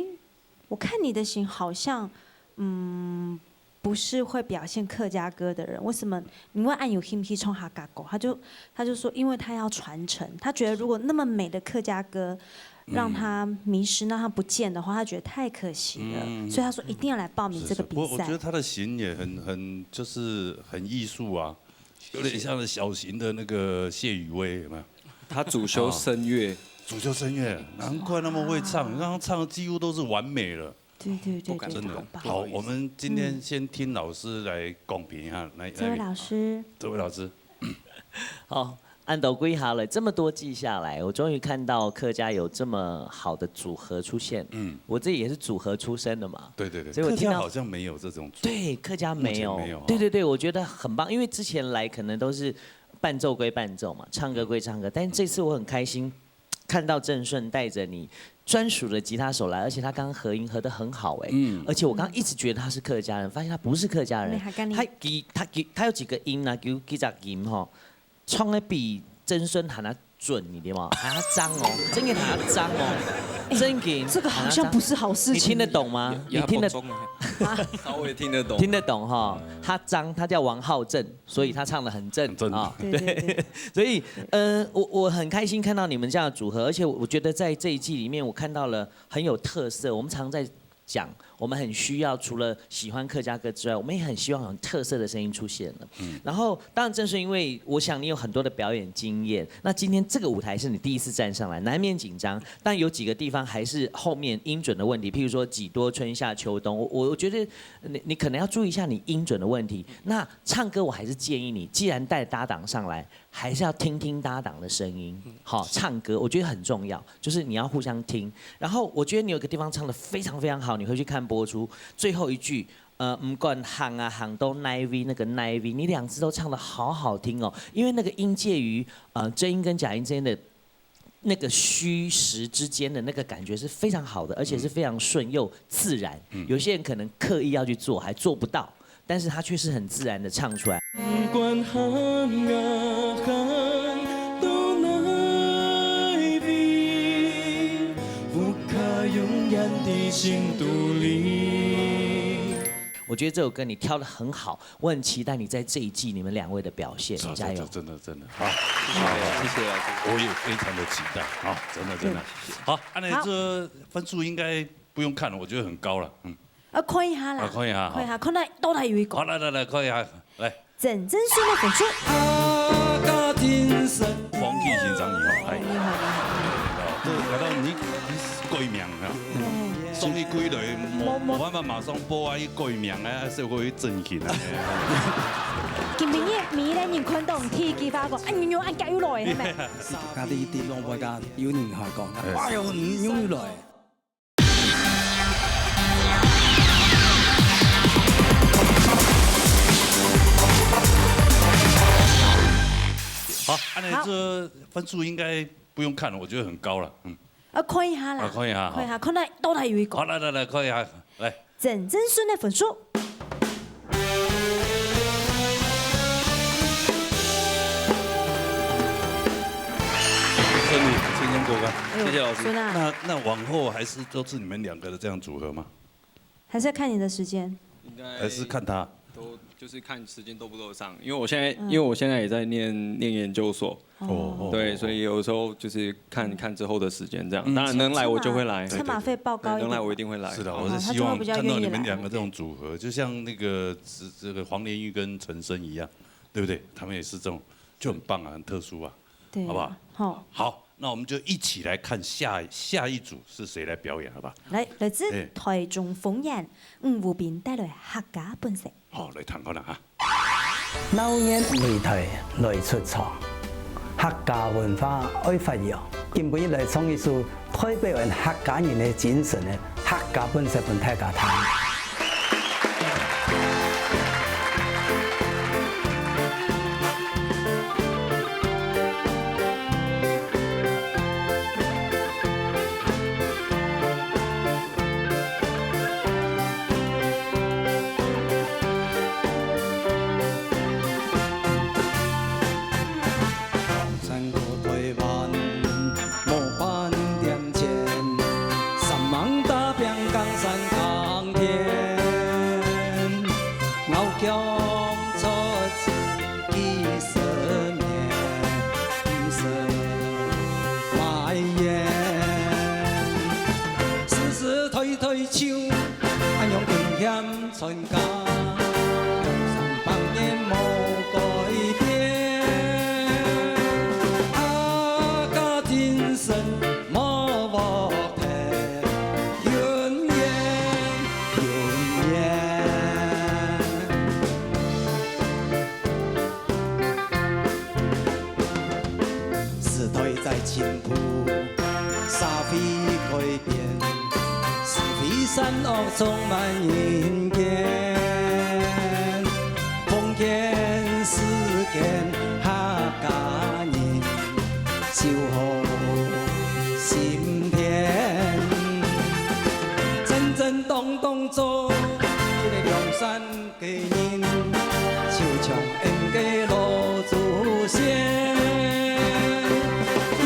我看你的型好像，嗯，不是会表现客家歌的人，为什么你会恁有兴趣唱客家歌？他就他就说，因为他要传承，他觉得如果那么美的客家歌让他迷失，让他不见的话，他觉得太可惜了，所以他说一定要来报名这个比赛。我我觉得他的型也很很就是很艺术啊，有点像小型的那个谢宇威，有没有？他主修声乐，主修声乐，难怪那么会唱，刚刚唱的几乎都是完美了。对对对对，真的好棒。好，我们今天先听老师来讲评一下，来，这位老师，这位老师，好，恁多季下来，这么多季下来，我终于看到客家有这么好的组合出现。嗯，我自己也是组合出身的嘛。对对对，所以我听到客家好像没有这种组合，对，客家没有。目前没有哈对对对，我觉得很棒，因为之前来可能都是伴奏归伴奏嘛，唱歌归唱歌，但是这次我很开心。看到郑顺带着你专属的吉他手来，而且他刚刚合音合得很好哎、嗯而且我刚刚一直觉得他是客家人，发现他不是客家人，没客家人他几他几他有几个音啊，有几只音吼，唱的比曾孙还要准，你知道吗？还要张哦，真的还要张哦，真的。这个好像不是好事情。你听得懂吗？你听得中啊，稍微听得懂。听得懂哈？他张，他叫王浩正，所以他唱的很正很正啊。对对对，所以呃，我我很开心看到你们这样的组合，而且我觉得在这一季里面，我看到了很有特色。我们常在讲，我们很需要除了喜欢客家歌之外，我们也很希望有特色的声音出现了。嗯。然后，当然正是因为我想你有很多的表演经验，那今天这个舞台是你第一次站上来，难免紧张，但有几个地方还是后面音准的问题，譬如说几多春夏秋冬，我我我觉得你你可能要注意一下你音准的问题。那唱歌我还是建议你，既然带搭档上来，还是要听听搭档的声音。好，唱歌我觉得很重要，就是你要互相听。然后我觉得你有个地方唱得非常非常好，你回去看播出最后一句，呃，毋管行啊行到哪位，那个哪位，你两只都唱得好好听哦，因为那个音介于呃真音跟假音之间的那个虚实之间的那个感觉是非常好的，而且是非常顺又自然。有些人可能刻意要去做，还做不到，但是他却是很自然的唱出来。不管行啊行到哪位，福卡永远在心肚里。我觉得这首歌你挑得很好，我很期待你在这一季你们两位的表现，加油！真的真的真的好，谢谢老师。我也非常的期待啊，真的真的好。啊，那这分数应该不用看了，我觉得很高了，嗯。啊，看一下啦，啊，看一下哈看一下，看到到底有一个好，来来来，看一下，来，真正顺的分数。啊，真神，黄帝欣赏你好，哎，你好你好，这看到你你改名啊，送你归来，我我慢慢马上播啊，一改名啊，社会震惊啊。今晡日每一个人看到第一句话讲，哎，你又按加油落去，系咪？家己一定拢会甲有人话讲，哎呦，你又落。好，按呢这分数应该不用看了，我觉得很高了，嗯。啊，看一下啦，啊，看一下哈看一下，看到到底有一个。好，来来来，看一下，来。真正顺的分数。顺利，轻松过关。谢谢老师。孙啊，那那往后还是都是你们两个的这样组合吗？还是要看你的时间。应该还是看他？都就是看时间都不都上，因为我现在因为我现在也在念念研究所，哦，对，所以有时候就是看看之后的时间这样。当然能来我就会来，车马费报高一点。能来我一定会来。是的，哦我是希望看到你们两个这种组合，就像那个这这个黄连煜跟陈升一样，对不对？他们也是这种，就很棒啊，很特殊啊。对，好不好？好，好，那我们就一起来看下下一组是谁来表演，好吧？来，来自台中丰原，吴武斌带来客家本色。好，来听看啦哈。闹热擂台来出场，客家文化愛發揚。今晡日來唱一首代表𠊎客家人个精神个客家本色分大家聽。时代在进步，社会改变，是非善恶充满人间。封建时间，客家人守护心田。正正当当做一个良善 个人，就像恩个老祖先，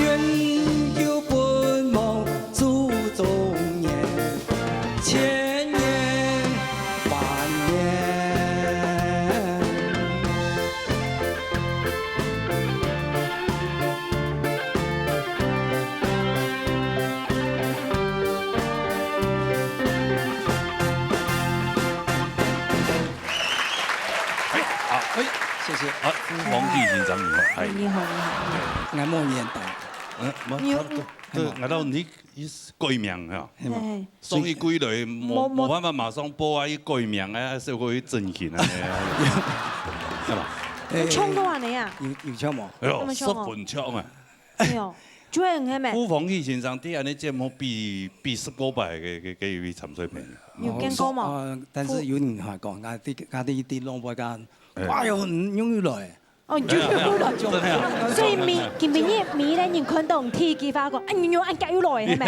愿有本望祖宗言，千年万年。黃帝先生你好，係。你好，你好。𠊎無年代。嗯，無，你有，差不多。對，𠊎到你改名啊。係嘛？係。送一歸來，無，無，無辦法馬上播啊，一改名啊，社會震驚啊，係吧？有唱到恁樣啊？有，有唱無？哎喲，有唱哦。十分唱啊！哎喲，就係恁樣咩？呼黃帝先生，第二个節目比，比十個擺个，个，个一位參賽朋友。有見過嗎？呃，但是有人還講，啊，第，啊，第，第弄不干，哎。哎喲，你又來。 哦，你就有了。真的啊。所以每，今晡日每一個人看到你第一句話講：「哎，你又恁遽又來，係無？」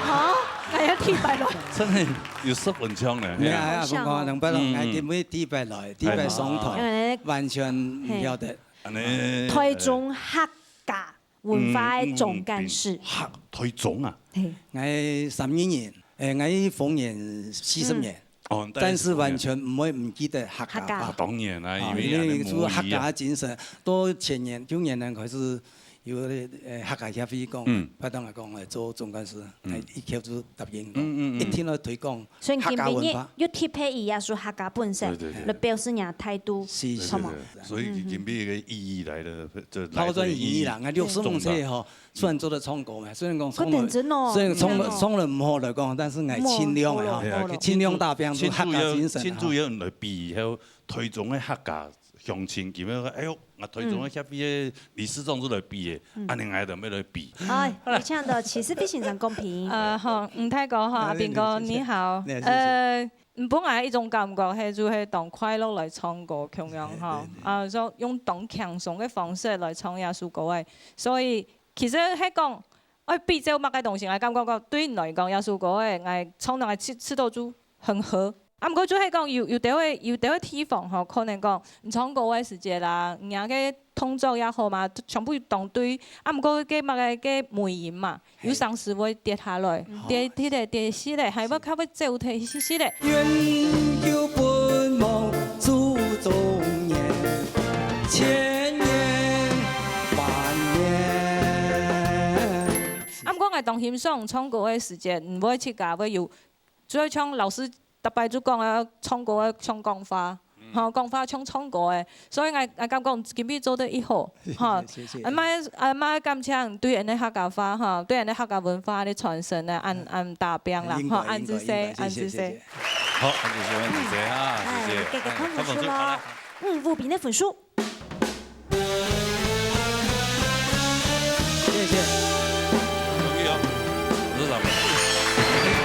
哈？哎呀，第一擺來。真的有十分像呢。你看啊，講講，兩擺來，嗯，嗯。今晡日第一擺來，第一擺上台，哎。完全毋曉得。嘿。恁呢。台中客家文化个總幹事。嗯，嗯，嗯。客，台中啊？嘿。𠊎三義人，誒，𠊎豐原四十年。嗯。 哦，但是完全毋會毋記得客家話。客家。啊，當然啦，啊，因為恁呢母語啊。因為就客家精神，到前年、舊年呢開始有，呃，客家協會講，嗯。拜託𠊎講來做總幹事，嗯。哎，一口就答應講，嗯，嗯，嗯。一定要推廣所以今晡日客家文化。又特別以耶穌客家本色對，對，對。來表示你个態度，是，是。好嗎？對，對，對。所以今晡日个意義來了，嗯。就來這個意義。拋磚引玉啦，𠊎六十五歲吼， 雖然做得唱歌嘛，雖然講唱了，不等真哦，雖然唱了，真哦。唱了毋好來講，但是𠊎盡量个哈，無，無，無。盡量打拼出客家精神哈。盡主要，盡主要來比以後台中个客家鄉親，佢們說，哎喲，𠊎台中个協會个理事長都來比个，嗯。恁呢𠊎就愛來比。哎，你這樣的其實非常公平。呃，好，吳大哥哈，啊，阿斌哥，謝謝，謝謝。你好。謝謝，謝謝。呃，你分𠊎一種感覺，係就係當快樂來唱歌共樣哈，對，對，對。啊，就用當輕鬆个方式來唱這首歌个，所以 其實係講，愛比較麼个東西，𠊎感覺講，對你來講，這首歌个，𠊎唱到𠊎試，試到就很合。啊，毋過就係講有，有兜个，有兜个地方吼，可能講，你唱歌个時節啦，你个動作也好嘛，全部當對。啊，毋過个麼个个尾音嘛，嘿。有常時會跌下來，嗯。跌，跌咧，跌死咧，還會較會走忒，死，死咧。願有本望祖宗言，千年 萬年。啊，毋過𠊎當欣賞唱歌个時節，毋會自家會有，主要像老師逐擺就講啊，唱歌个像講話，嗯。吼，講話像唱歌个，所以𠊎，𠊎感覺今晡日做得已好，吼。謝謝，謝謝。啊，嘛，啊，嘛感謝對𠊎个客家話，吼，對𠊎个客家文化个傳承呢，恁，恁打拚啦，應該，吼，恁仔細，應該，應該，恁仔細。謝謝，謝謝。好，恁仔細，恁仔細啊，謝謝。哎，給，給分數咯。哎，看分數，好來。嗯，吳斌个分數。 謝謝。同意哦。這是啥物？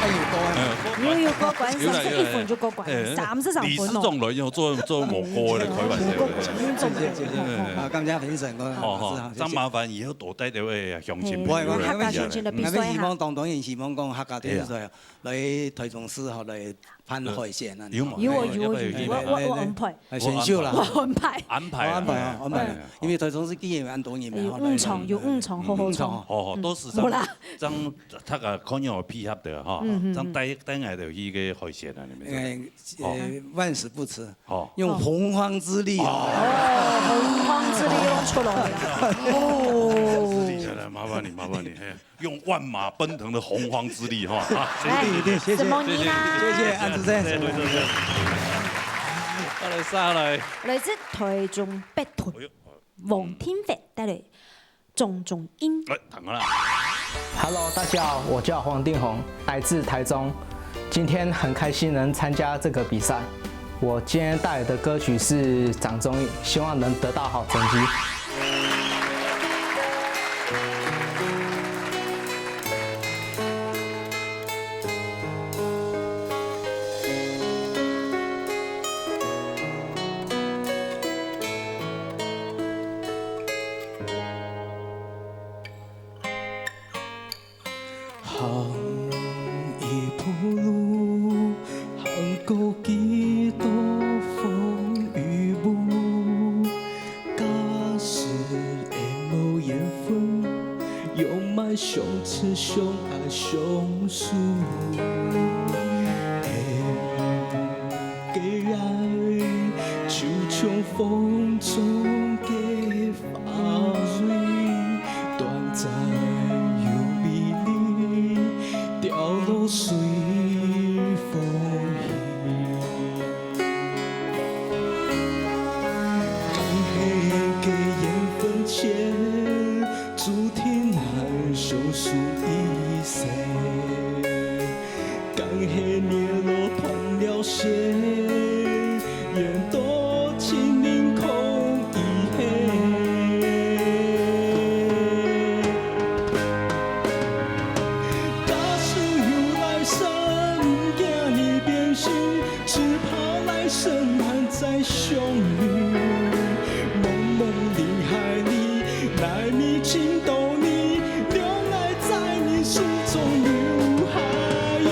哎，有過哎。嗯。有，有過關，有啦，三十一分就過關，有啦，有啦。三十三分哦。理事長來又做，做無過的，開玩笑的。無過關，謝謝，謝謝。嗯。啊，感謝評審，各位好，好，好，謝謝。真麻煩以後多帶點位鄉親朋友來。嘿，客家鄉親的比賽哈。𠊎希望當，當然希望講客家電視台來台中市吼，來 辦海鮮啊。有嘛？有哦，有哦，有哦，有哦，我，我，我安排。哎，選秀啦。我安排。安排啊。我安排啊，安排啊。哎呀。因為台中市既然有恁多人嘛，哎，有五場，有五場，好好唱。五場。好，好，嗯，到時正，無啦。正，大家看有配合的哈，嗯，嗯，正帶，嗯。帶來的一個海鮮啊，你們。哎，呃，哦。萬死不辭，哦。用洪荒之力哦。哦，洪荒之力又出來了。哦。是的，麻煩你，麻煩你，嘿。 用萬馬奔騰的洪荒之力，哈，啊，哎，一定，一定，謝謝。什麼你啦？謝謝，謝謝，恁仔細。謝謝，謝謝。好，來，下來。來自台中北屯，哎喲，黃天福帶來種種因。來，等下啦。Hello，大家好，我叫黃定宏，來自台中。今天很開心能參加這個比賽。我今天帶來的歌曲是《掌中音》，希望能得到好成績。 行一步路，行過幾多風雨無路。假使會無緣分，用麼相識、相愛、相守？个愛，就像風中个花蕊，短暫又美麗，掉落隨風去。佢係个尋到你，讓愛在你手中留下印。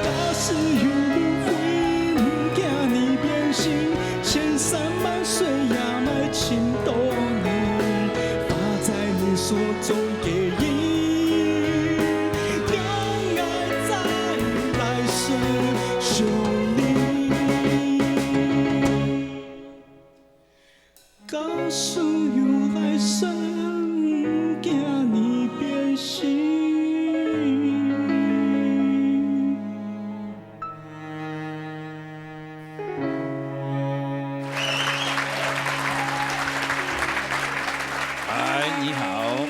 假使有路會毋驚你變心，千山萬水也愛尋到你，畫在你手中的印，讓愛在來世相依。 假使有來世，毋驚你變心。哎，你好。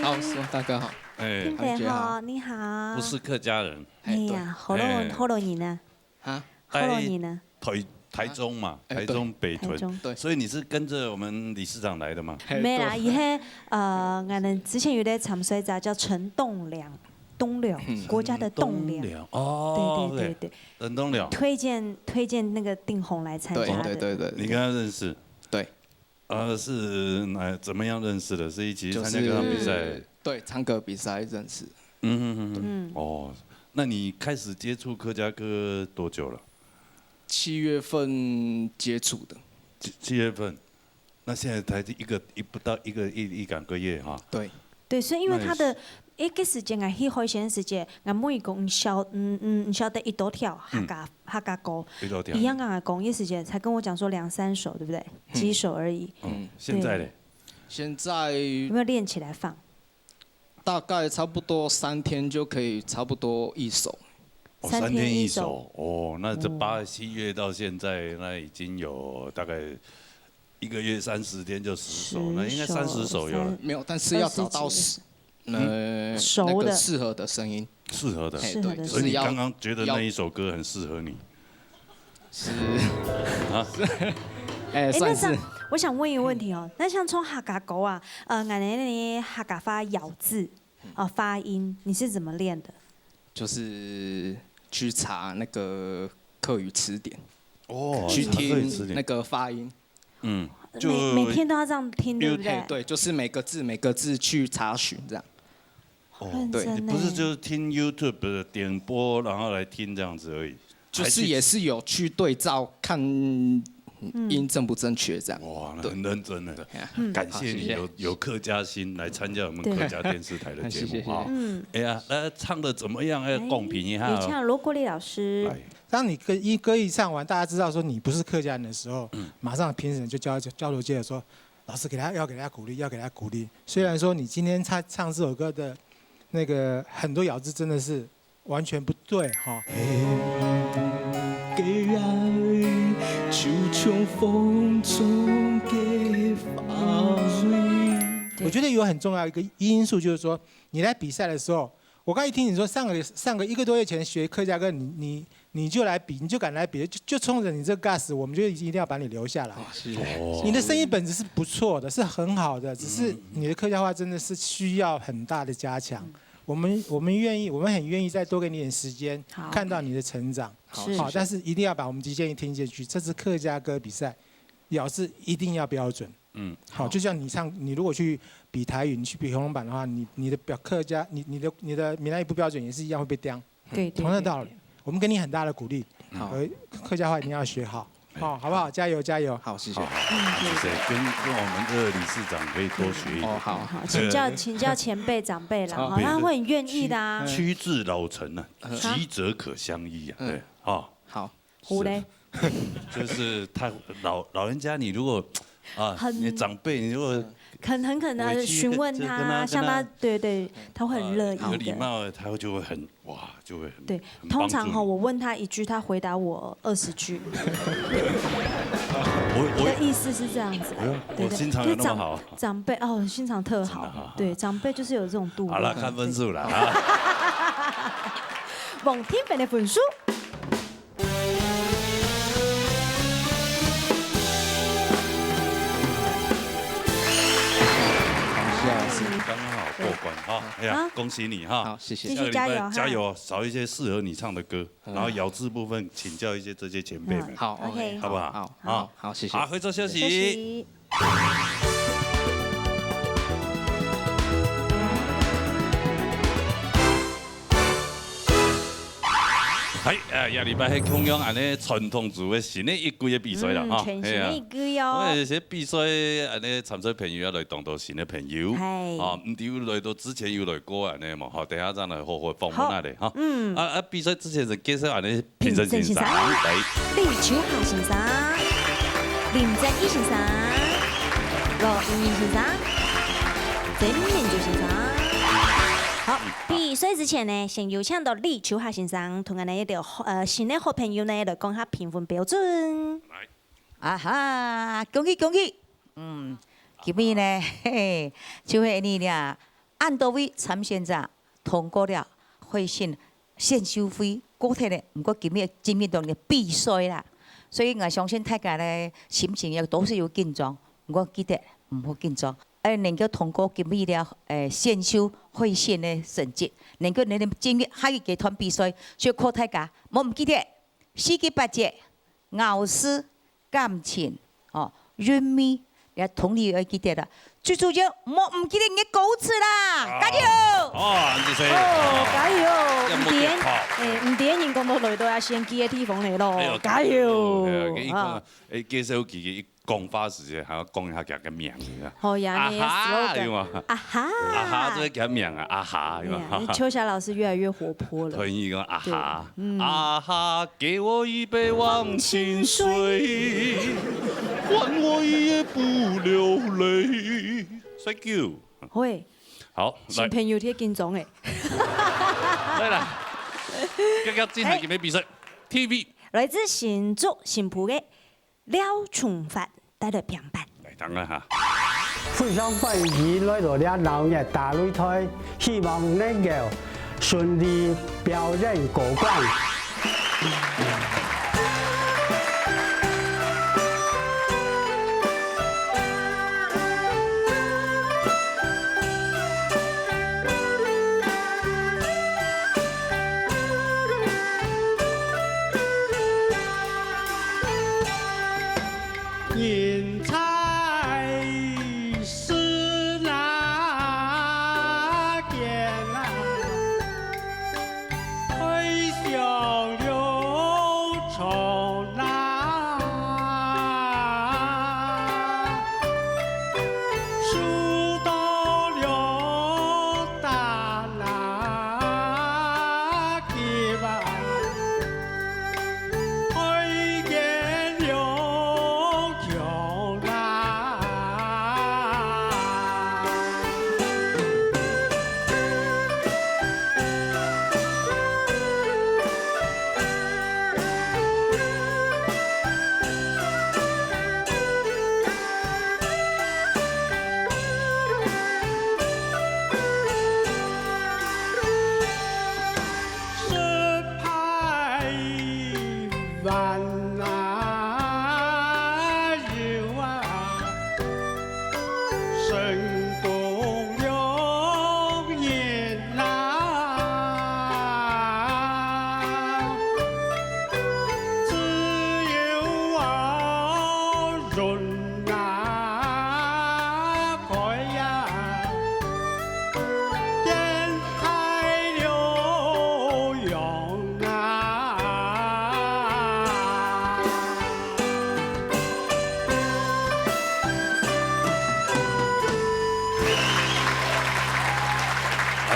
好，師傅大哥好。哎，大家好，你好。不是客家人。哎呀，好多好多人呢。啊？好多人呢。台台中嘛，哎台中北屯，台中对所以你是跟着我们理事长来的吗？没啦，以后呃，俺们之前有在长衰杂叫陈栋梁，栋梁，国家的栋梁。梁哦，对对对对，陈栋梁，推荐推荐那个定宏来参加的。对对对对，你跟他认识？对，呃，是哪怎么样认识的？是一起就参加歌唱比赛？是对唱歌比赛认识。嗯嗯嗯嗯。哦，那你开始接触客家歌多久了？七月份接触的。七七月份，那现在才一个一不到一个一一两个月哈。对，对，所以因为他的那一个时间啊，去海鲜时节，俺问伊讲，你晓嗯嗯，你晓得一多条客家客家歌，一多条一样跟俺讲，一时间才跟我讲说两三首，对不对？几首而已，嗯，现在嘞？现在有没有练起来放？大概差不多三天就可以差不多一首。哦，三天三天一一首首哦，那这八七月到现在，那已经有大概一个月三十天就十首，那应该三十首有了。没有，但是要找到适呃熟的那个适合的声音。适合的，嘿，适合的对，所以你就是要刚刚觉得那一首歌很适合你，是啊，哎，哎，那算是像我想问一个问题哦，那像唱客家歌啊，呃，俺们那客家话咬字啊发音，你是怎么练的？就是去查那个客语词典，哦，去它可以吃点听那个发音。嗯，就每每天都要这样听，对不对嘿，？对，就是每个字每个字去查询这样。哦，认真欸你不是就是听 YouTube 的点播，然后来听这样子而已，就是也是有去对照看音正不正确这样。哇，那对很认真的。哎呀感谢你好谢谢有有客家心来参加我们对客家电视台的节目谢谢啊。嗯，哎呀，那唱的怎么样？要公平一下有哦。请罗国立老师。来，当你歌一歌一唱完，大家知道说你不是客家人的时候，马上评审就交交头接耳说，老师给他要给他鼓励，要给他鼓励。虽然说你今天唱唱这首歌的那个很多咬字真的是完全不对哈，个爱就像风中的花蕊。我觉得有很重要一个因素就是说，你来比赛的时候，我刚才听你说上个上个一个多月前学客家歌，你你你就来比，你就敢来比，就就冲着你这个 gas，我们就一定要把你留下来。谢谢。哦你的声音本质是不错的，是很好的，只是你的客家话真的是需要很大的加强。我们我们愿意，我们很愿意再多给你点时间好，看到你的成长。是好，但是一定要把我们这建议听进去。这次客家歌比赛，咬字一定要标准。嗯，好，就像你唱，你如果去比台语，你去比喉咙版的话，你你的标客家，你你的你的闽南语不标准也是一样会被刁。对，对同样的道理，我们给你很大的鼓励，好呃，客家话一定要学好，好，好不好？加油加油！好，谢谢。好，谢谢，跟跟我们这个理事长可以多学一点。哦，好。好，请教请教前辈长辈啦，好哈，他会很愿意的啊。屈指老成啊，急则可相依啊，对啊，好，胡嘞，就是他老老人家，你如果啊，很你长辈，你如果很很可能委屈询问他，就跟他像他，跟他对对，他会很乐意啊有礼的。貌的，他就会很哇，就会很对，很帮助通常哈，你我问他一句，他回答我二十句。我我的意思是这样子哎呦啊，对对我心肠有那么好对长长辈哦，心肠特真的哈好，对，长辈就是有这种度量。好了，看分数了啊。望天平的分数。感谢老师。刚刚好过关哈，哎呀啊，恭喜你哈！好，谢谢。继续下个礼拜加油哈加油，找一些适合你唱的歌，然后咬字部分请教一些这些前辈们，好 OK ，OK，好不好？好，好，好，谢谢。好，回头休息。休息。係，啊，這禮拜係共樣恁呢傳統組个新个一季个比賽啦，嗯，吼，全新个一季哦。係啊。𠊎這比賽恁呢參賽朋友也來當多新个朋友，係。哦，毋知有來到之前有來過恁呢無？吼，等下正來好好訪問下咧，吼。嗯。啊，啊，比賽之前先介紹恁呢評審先生，評審先生。來。李秋霞先生、林正義先生、羅一鳴先生、曾明珠先生。好，比賽之前呢，先有請到李秋霞先生同𠊎等一兜，呃，新个好朋友呢，來講下評分標準。來。啊哈，恭喜恭喜！嗯，今日呢，嘿，就係你倈，恁多位參選者通過了會選選秀會過忒咧，毋過今日進入到你个比賽啦，所以𠊎相信大家呢，心情也都係有緊張，毋過記得毋好緊張。 愛能夠通過今日个，呃，選秀會選个成績，能夠能夠進入下一階段比賽，就靠大家，莫毋記得，四季八節、咬字、感情，哦，韻味，也同你愛記得啦。最主要，莫毋記得你个歌詞啦，加油！哦，恁仔細。哦，加油！毋知，哎，毋知人講到來到啊，先記个地方來咯，哎喲，加油！哎呀，佢一講，啊。哎，介紹佢，佢 講話時節還要講一下佢个名字啊。好呀，你个slogan。啊哈，有嗎？啊哈。啊哈，這个佢个名啊，啊哈，有嗎？哎呀，秋霞老師越來越活潑了。同意講啊哈，嗯。啊哈，給我一杯忘情水，換我一夜不流淚。Thank you。會。好，來。新朋友忒緊張欸。來啦，遽遽進來今日比賽，T V。來自新竹新埔个 廖崇發帶來評判。來，等下哈。非常歡迎來到這鬧熱大擂台，希望能夠順利表演過關。人才是那间啊，推销流传啊，书到了大那地方。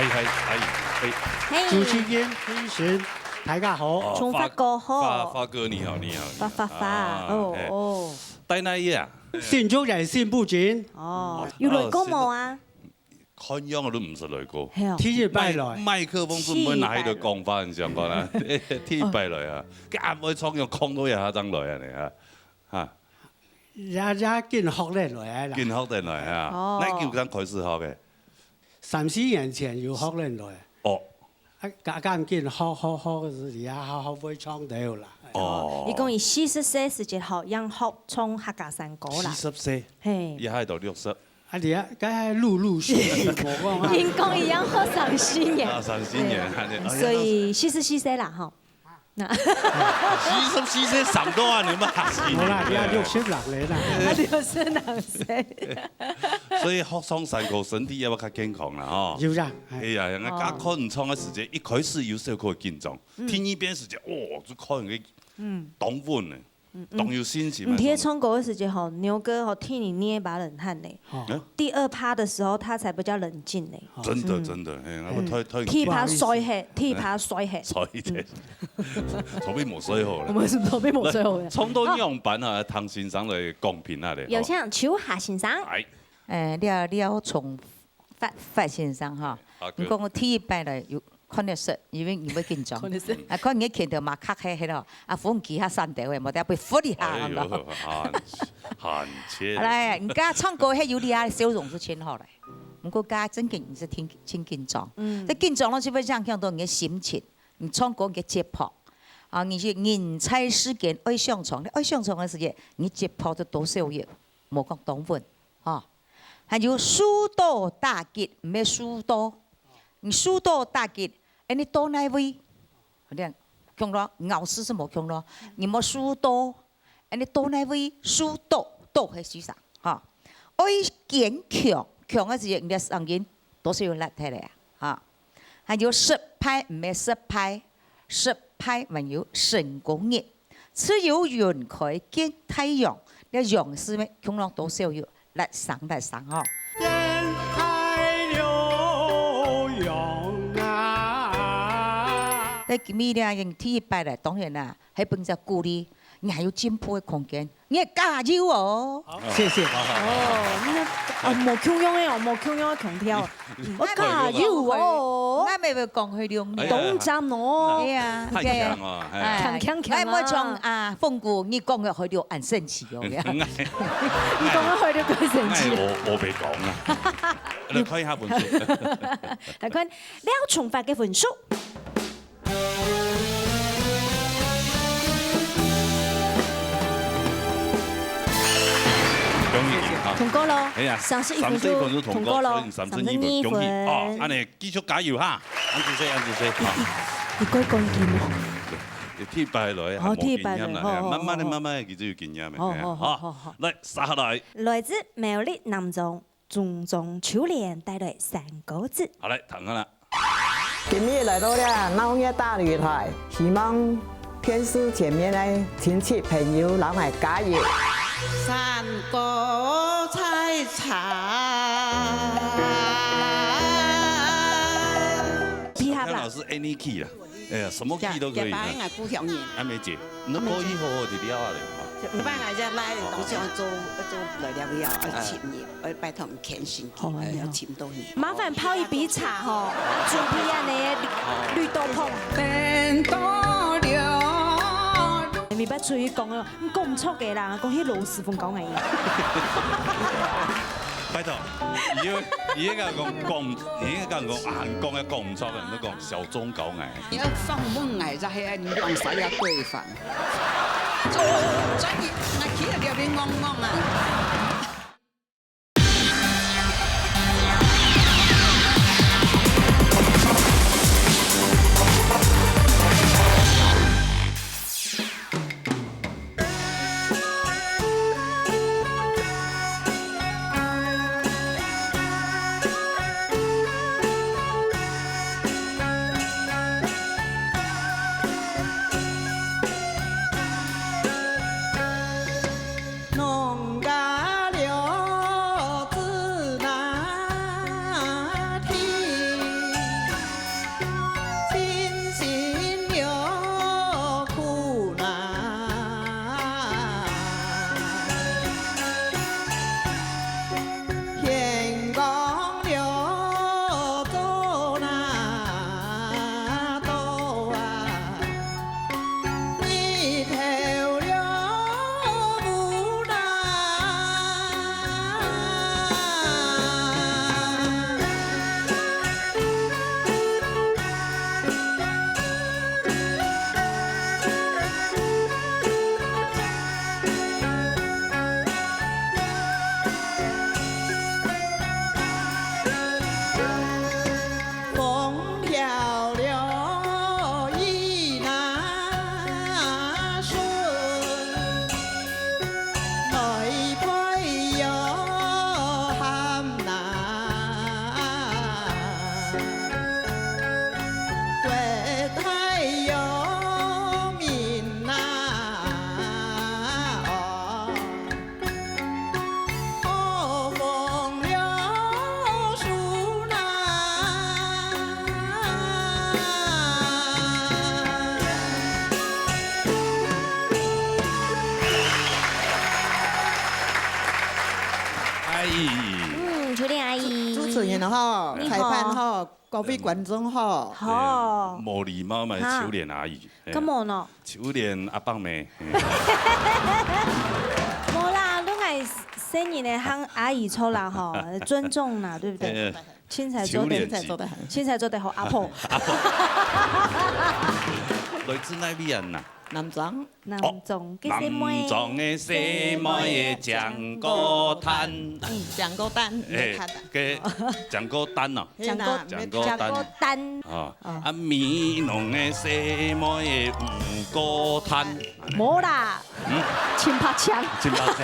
哎，哎，哎，哎。嘿。主持人、评审，大家好。哦，崇发哥好。发，发哥你好，你好，你好。发，发，发，啊，哦，哎。哦。在哪里啊？新竹县新埔镇。哦，有来过无啊？ 看樣都毋識來過。係哦。第一擺來。麥，麥克風準備拿去就講話，你想看啊？第一擺來啊，佢恁會唱，用空到也正來啊，你啊，哈。也，也緊學等來啊啦。緊學等來啊。哦。哪久正開始學个？三四年前有學等來。哦。啊，加，加緊學，學，學，學，學會唱都有啦。哦。佢講佢四十歲時節吼，正學唱客家山歌啦。四十歲？嘿。也還到六十。 啊，你啊，該陸陸續續，無講啊。人講一樣好三四年。啊，三四年，嘿，哎呀，所以四十四歲啦，吼。四十四歲上到啊，你們還是無啦，你也六十六歲啦。啊，六十六歲。所以學唱山歌，身體也要較健康啦，吼。有啦，哎。哎呀，人家哦。看你唱个時節，一開始有小可緊張，嗯。第二遍時節，哦，就看你个嗯。當穩呢，嗯，嗯。當有信心啊。你在唱歌个時節吼，牛哥吼，替你捏一把冷汗呢。哦。嗯。第二趴的時候，他才比較冷靜呢。哦。真的，嗯。真的，嘿，我太，嗯。太第一趴摔黑，第一趴摔黑。摔一點。嗯。頭皮無摔好了。我們是頭皮無摔好了。來，唱到仰般啊，聽先生來講評啊咧，有請秋霞先生。吼。來。誒，廖，廖崇發，發先生哈，好，你講我第一擺來有看得出，因為你會緊張。看得出。啊，看你个拳頭嘛，卡黑黑咯，啊，風紀下閃掉个，無得被拂一下哎呦，咁咯。很，很切。來，你剛唱歌還有你啊，笑容是真好嘞。毋過剛正經你是挺，挺緊張。嗯。這緊張咯，就會影響到你个心情，你唱歌你个節拍。啊，你是人在世間愛上床，你愛上床个時節，你節拍就多少有，無講當穩，吼。還有速度打擊，毋係速度。你速度打擊，恁呢到哪位？好像，共咯，咬字是無共咯。你莫速度， 恁呢到哪位？速度，度係四聲，吼。愛堅強，強个時節，你个聲音多少有力忒个啊，吼。還有失敗，毋係失敗，失敗還有成功个。只有雲開見太陽，這陽字咩，共樣多少有力聲，力聲，吼。見太陽啊。在今日呢，用第一擺了，當然啦， 係分隻鼓勵，你還有進步个空間，你愛加油哦！好，謝謝。哦，那，啊，無共樣个哦，無共樣个腔調。嗯，我加油哦！𠊎乜會講佢兩年。哎呀，當讚哦！哎呀，太強哦，哎。哎，強強強啊！𠊎莫像啊，鳳姑，你講个佢就恁生氣哦，你講个佢就更生氣。哎，我，我別講啊。來看一下分數。來看廖崇發个分數。 恭喜你啊！通過咯。哎呀，三十一分就，三十一分就通過，通過咯。所以你三十二分，恭喜啊！三十二分。恁呢繼續加油哈！恁仔細，恁仔細啊！你，你，你過冠軍哦。對，第一擺來，哦，還無經驗啦，第一擺來，哎呀，好，好，慢慢的，好。慢慢的，其實有經驗的，好，哎呀，好，好，好，好，好。來，接下來。來自苗栗南庄 中中秋蓮帶來山歌子。好，來，聽下啦。今日來到這鬧熱大擂台，希望電視前面个親戚朋友摎𠊎加油。山歌採茶。皮下吧。看老師any key啦。 哎呀，什麼key都可以。這，這把俺姑丈人。阿梅姐，你可以好好地聊下來哈。毋怕，俺這來東西做，做來了了，要請你，要拜託你牽線，好啊，哎，要請到你。麻煩泡一杯茶吼，準備恁呢綠豆椪。等到了。你捌出去講哦，你講毋著个啦，講去老師傅講个。拜託，你要，你應該講講，你應該講啊，你講也講毋著个，你講小鍾搞矮。 你愛訪問𠊎，就係你講啥也對方。所以，所以你，𠊎企在這邊戇戇啊。主持人好，你好。裁判好，各位觀眾好。好。無禮貌嘛，啊。秋蓮阿姨。哎呀。幹嘛呢？秋蓮阿伯姆。嗯。無啦，你愛細人个喊阿姨著啦吼，尊重啦，對不對？哎，哎。清彩做得，秋蓮姐。清彩做得好，阿婆。阿婆。來自哪位啊？南庄。 南庄个細妹。南庄个細妹个醬果攤。嗯，醬果攤，你看啊。个醬果攤哦。嘿啦，醬果攤。醬果攤。哦，啊。啊，美濃个細妹个魚糕攤。無啦。嗯。清白腔。清白腔。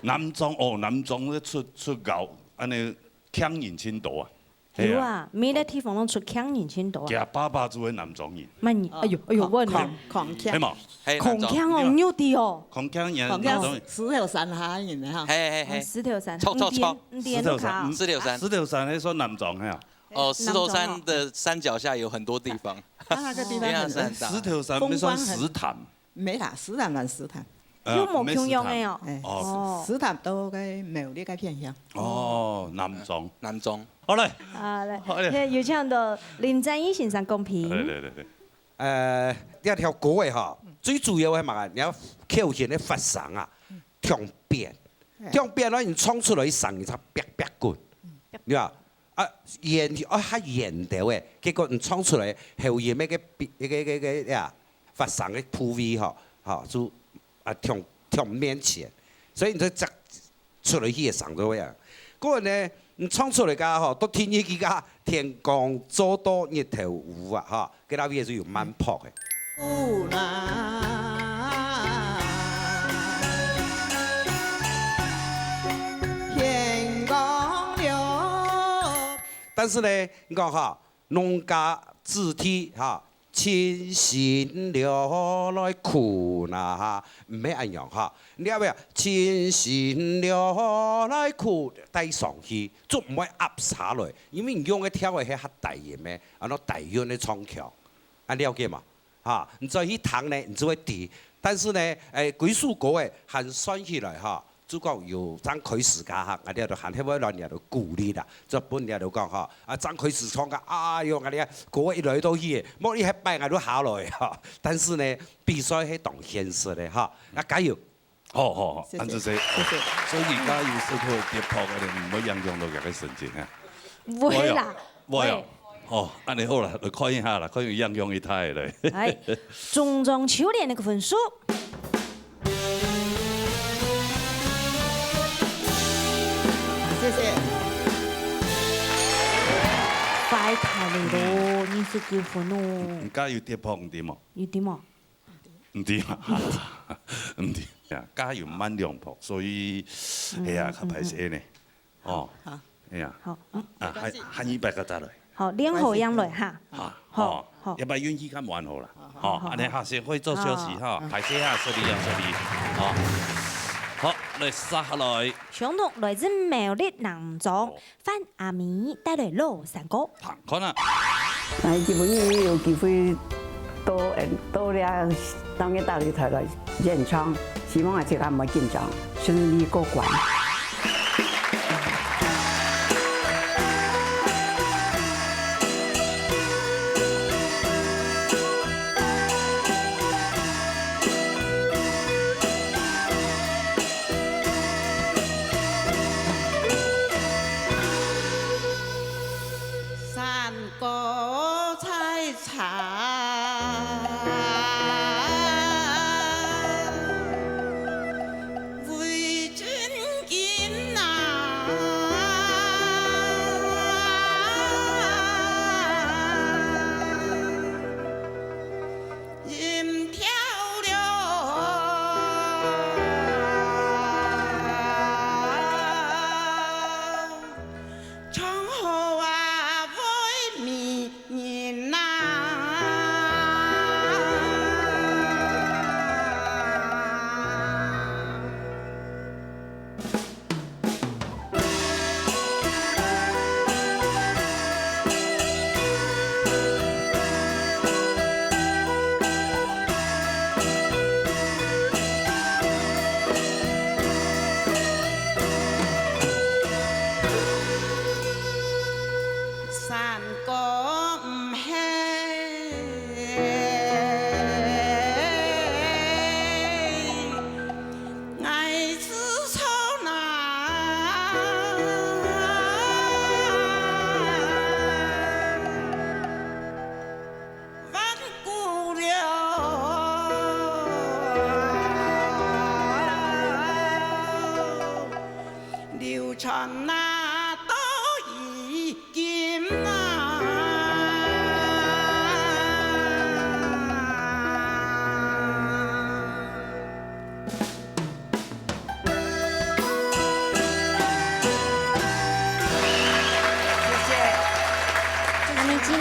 南庄哦，南庄个出，出高，恁呢，強人真多啊。 有啊，係啊。每個地方攏出強人真多啊。佢爸爸就係南庄人。慢，哎喲，哎喲，我講，講強。係無？係，南庄。講強哦，有的哦。講強人，講強南庄人。石頭山下人哈。係，係，係。哦，石頭山。著，著，著。嗯，對，嗯，對，石頭山，嗯，石頭山。石頭山，你說南庄係啊？哦，石頭山的山腳下有很多地方。它那個地方很，非常山大。石頭山，風光很。你說石潭。 沒啦，石潭還石潭。呃，有無共樣个哦？哎，哦。哦。石潭到該苗栗該片向。哦，南庄。南庄。好嘞。好嘞。好嘞。現在有請到林占義先生講評。對，對，對，對。呃，這條歌仔吼，最主要个嘛，你愛口型个發聲啊，唱扁。哎。唱扁了，你唱出來聲音才啪啪滾，對吧？ 啊，圓，啊，較圓兜个，結果你唱出來，喉音个，个，个，个，个呀，發聲个部位吼，吼，就，啊，忒，忒綿淺，所以你就隻出來去个聲就會啊。過後呢，你唱出來个吼，到天氣个，天光照到日頭烏啊，吼， 該位也係有慢拍个。天光了。但是呢，你講哈，農家子弟哈，盡辛勞來睏啊哈，毋係恁樣哈。你知無？盡辛勞來睏，帶上去，就毋會壓下來，因為你用个調个係較低音个，安到低音个唱腔，啊，了解嘛？ 哈，你再去聽呢，你就會知。但是呢，誒，歸首歌誒，還算起來哈，就講有正開始个哈，𠊎兜都還係會來𠊎兜鼓勵啦，就分𠊎兜講哈，啊，正開始唱个，哎喲，𠊎兜歌一來到去，莫一下擺𠊎兜下來哈。但是呢，比賽係當現實个哈，啊，加油！ 好，好，好，謝謝，恁仔細。謝謝。所以佢有時候跌破个，毋會影響到佢个心情啊。毋會啦，毋會哦。毋會。哦，恁仔好啦，來看一下啦，看有影響佢太咧。哎，中中秋蓮个分數。謝謝。快太咧咯，二十九分哦。嗯，加油跌破，毋知無？有知無？ 毋知啊，毋知啊，加油慢兩拍，所以，嗯，哎呀，較歹勢呢。嗯，嗯。哦，好。哎呀。好，嗯。啊，下，下一擺較早來。好，練好樣來哈。好，好，好。好。要不然運氣較無恁好啦。好，好，好，恁仔哈，先會做休息哈，好。歹勢哈，失禮啊，失禮。好。好，來，接下來。相同來自苗栗南庄。哦。 范阿咪帶來老山歌。聽看啊。哎，今晡日有機會到，嗯，到這當个大擂台來演唱，希望大家毋好緊張，順利過關。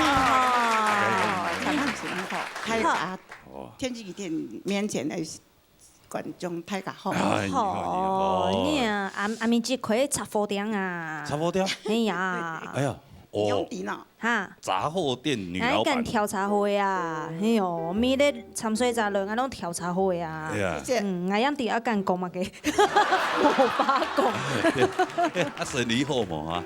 哦，唱得真好，大家，哦。天气天面前的观众大家好。哎，你好，你好。哦，你啊，阿，阿明姐可以插火点啊。插火点？哎呀。哎呀，哦。用电脑。哈。杂货店女老板。哎，敢调查会啊？哎哟，每日参赛者人，俺拢调查会啊。哎呀。谢谢。嗯，俺样底下敢讲嘛个，无法讲。啊，生理好无啊？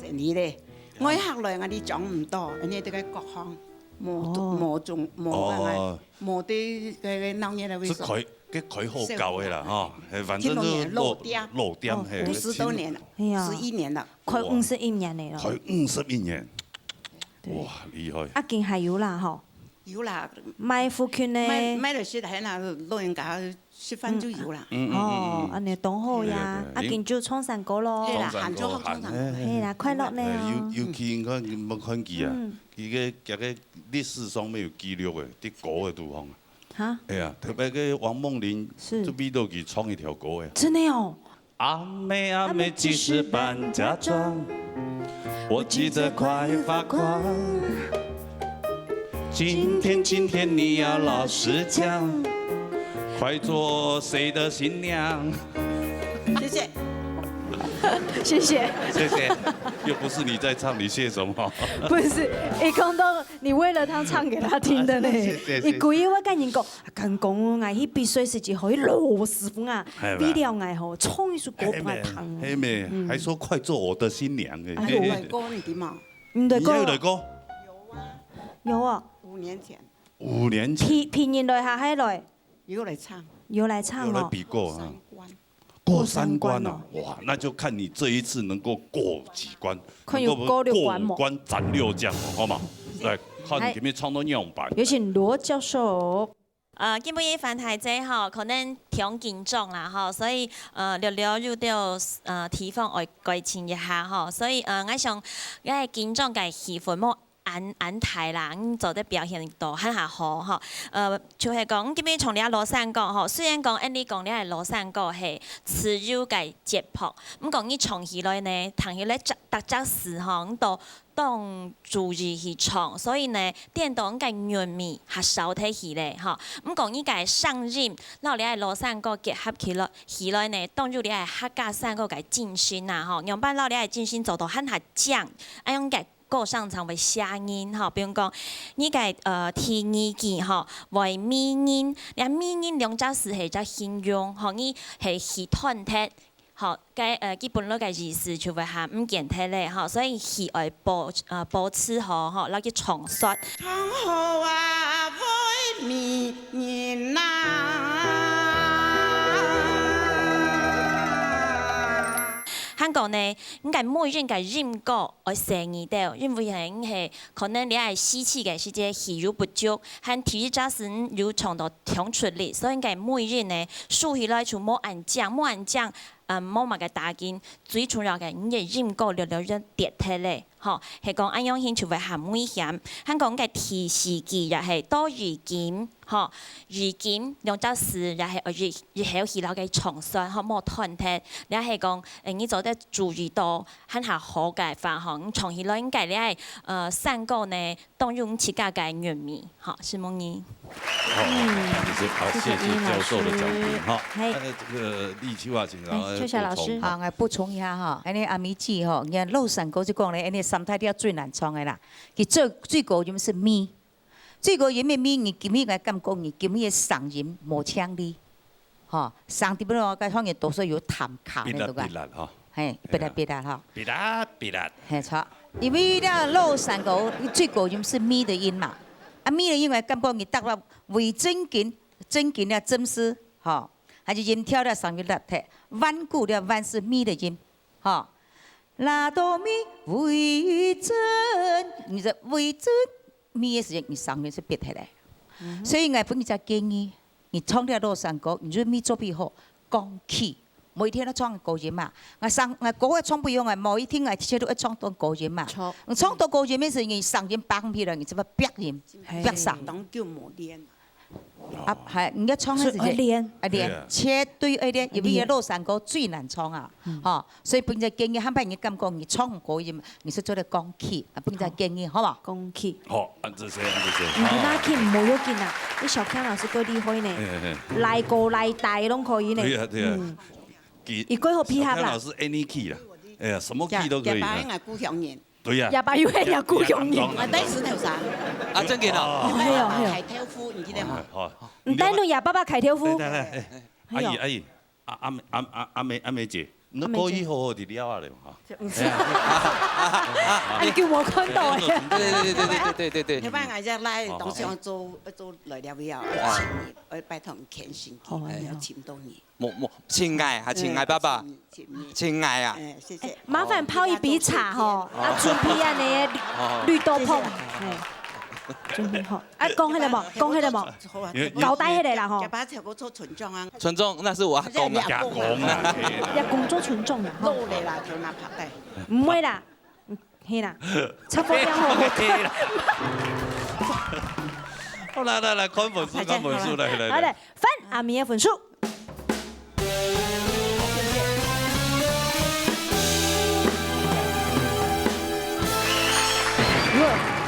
生理咧，我一下来，俺哋讲毋到，人家这个各行，无，哦。无中，无办法。哦。 無對該个鬧熱个位所。係開，該開好搞个啦，吼，嘿，反正就係老，老店。老店，哦，嘿，五十多年了，哎呀，十一年了。開五十一年个咯。開五十一年。對。哇，厲害。啊，今還有啦，吼。有啦。賣附近个。賣，賣了些，還拿老人家食飯就有啦。嗯，嗯，嗯，哦，嗯。恁樣當好呀。對，對，對。啊，今就唱山歌咯。對啦，唱山歌，喊就好唱山歌。喊，嘿，嘿，嘿。係啦，快樂呢。哎，尤，尤其你看，你有看佢啊，嗯。佢个，佢个歷史上面有記錄个，在歌个地方啊。 哈？哎呀，特別个王夢麟，是。就為到佢唱一條歌哎。真的哦。阿妹阿妹，幾時搬嫁妝？我急得快發狂。今天，今天你要老實講，快做誰的新娘？謝謝。謝謝。謝謝。又不是你在唱，你謝什麼？不是，一講到 你為了他唱給他聽的呢。謝謝，謝謝。佢故意會跟人講，啊，敢講哦，𠊎去比賽時節吼，該老師傅啊，係吧？為了𠊎吼，唱一首歌分佢聽。係咩？嗯。還說快做我的新娘哎。哎喲。有來過你的嗎？你來過？你有來過？有啊。有啊。五年前。五年前。別，別人來還還來？有來唱。有來唱哦。有來比過啊。過三關。 過三關哦。過三關哦。哇，那就看你這一次能夠過幾關，看有過六關無。能夠過五關斬六將哦，好嗎？來，看你今天唱到樣板。有請羅教授。呃，今晡日翻台姐吼，可能當緊張啦吼，所以，呃，略略有兜，呃，地方愛改進一下吼，所以，呃，𠊎想，𠊎緊張个氣氛無 恁，恁大啦，你做得表現到還較好吼。呃，就係講，今晡日唱這老山歌吼，雖然講，恁樣講這老山歌係自由个節目，毋過你唱起來呢，聽起來逐，逐隻字吼，你都當注意去唱，所以呢，顛倒你个韻味較少忒去咧吼。毋過你个聲音，摎這老山歌結合起來，起來呢，當有這客家山歌个精神啊吼，樣般摎這精神做到還較靚，恁樣个 歌聲正會餳人吼。比如講，你个，呃，第二句吼，會迷人，這迷人兩隻字係隻形容吼，你係去斷忒，吼，該，呃，佢本來个意思就會還毋見忒咧吼，所以去愛保，呃，保持好吼，摎佢唱煞。唱好啊，會迷人啊。還過呢， 你个每音个音高愛細義兜，因為係，係可能你係四次个時節氣有不足，還第一隻字有唱到忒出力，所以你个每音呢，收起來就無恁靚，無恁靚，嗯，無麼个打緊。最重要个，你个音高略略有跌忒咧，吼，係講恁樣形就會還危險。還講你个第四句也係到如今， 吼，如今兩隻字也係愛一，一口氣摎佢唱煞，吼，莫斷忒。也係講，誒，你做得注意到，還較好个話，吼，你唱起來應該這，呃，山歌呢，當有你自家个韻味，吼，承蒙你。好，謝謝，好，謝謝教授的講評，哈。嘿。呃，這個立秋啊，請，哎，秋霞老師。補充。好，𠊎補充一下哈，恁呢阿咪姐吼，你看老山歌就講咧，恁呢三大調最難唱的啦，佢最，最高音係咪， 最高音个咪，你今日个感覺，你今日个聲音無清俐，吼，聲音本來个方言多數有淡淡个，對吧？嘿，別啦別啦吼。別啦別啦。嘿，著。因為這老山歌，最高音係咪的音嘛。啊，咪的音个感覺，你搭到為正經，正經个正字，吼，還是音調个聲音落忒，彎古个彎係咪的音，吼。 拉到咪為正，你這為正，咪个時間，你聲音係必忒个。所以𠊎分你隻建議，你唱這老山歌，你就咪做比好，降key，無一定愛唱高音嘛。𠊎聲，𠊎歌愛唱不一樣个，無一定愛直接都愛唱到高音嘛。著。你唱到高音个時，你聲音放毋起來，你就會變音，嘿。變聲。當久無練啊。啊，還，你愛唱个時節，所以愛練。啊，練，對啊。絕對愛練，因為老山歌最難唱啊，吼，所以分人建議，下擺你感覺你唱毋過，你，你就做得降key，啊，分人建議，好無？降key。好，恁仔細，恁仔細。毋要緊，無要緊啊，你小強老師夠厲害呢，嘿，嘿，嘿。拉高拉低攏可以呢。對啊，對啊。嗯。佢，佢過好配合啦。小強老師any key啦，哎呀，什麼key都可以。也，也把人家故鄉人。 對呀。也把有人家故鄉人。啊，但是頭先。啊，正經啊。哦，係哦，係哦。開豆腐，你記得嗎？好。毋單淨也爸爸開豆腐。對，對，對，哎，阿姨，阿姨，阿，阿妹，阿，阿，阿妹，阿妹姐，你可以好好地尞啊，哈。毋係。啊，你叫我看到哎。對，對，對。你把人家拉，當時做，做來了以後，請你，拜託你懇親，好啊，哎，要請到你。 無，無，親愛，還親愛爸爸，嗯，親，親，親愛啊。哎，謝謝。哎，麻煩泡一杯茶吼，哦。啊，準備恁呢綠，哦。綠豆椪，謝謝。哎，準備好。啊，講起來無？講起來無？好啊。交代起來啦吼。要不要叫我做村長啊？村長，那是我阿公啊。阿公啊。阿公做村長啦吼。老了啦，就拿拍帶。毋會啦。 係啦，差不多好。好啦，來，來，看分數，看分數，來，來，來。好嘞，分阿咪个分數。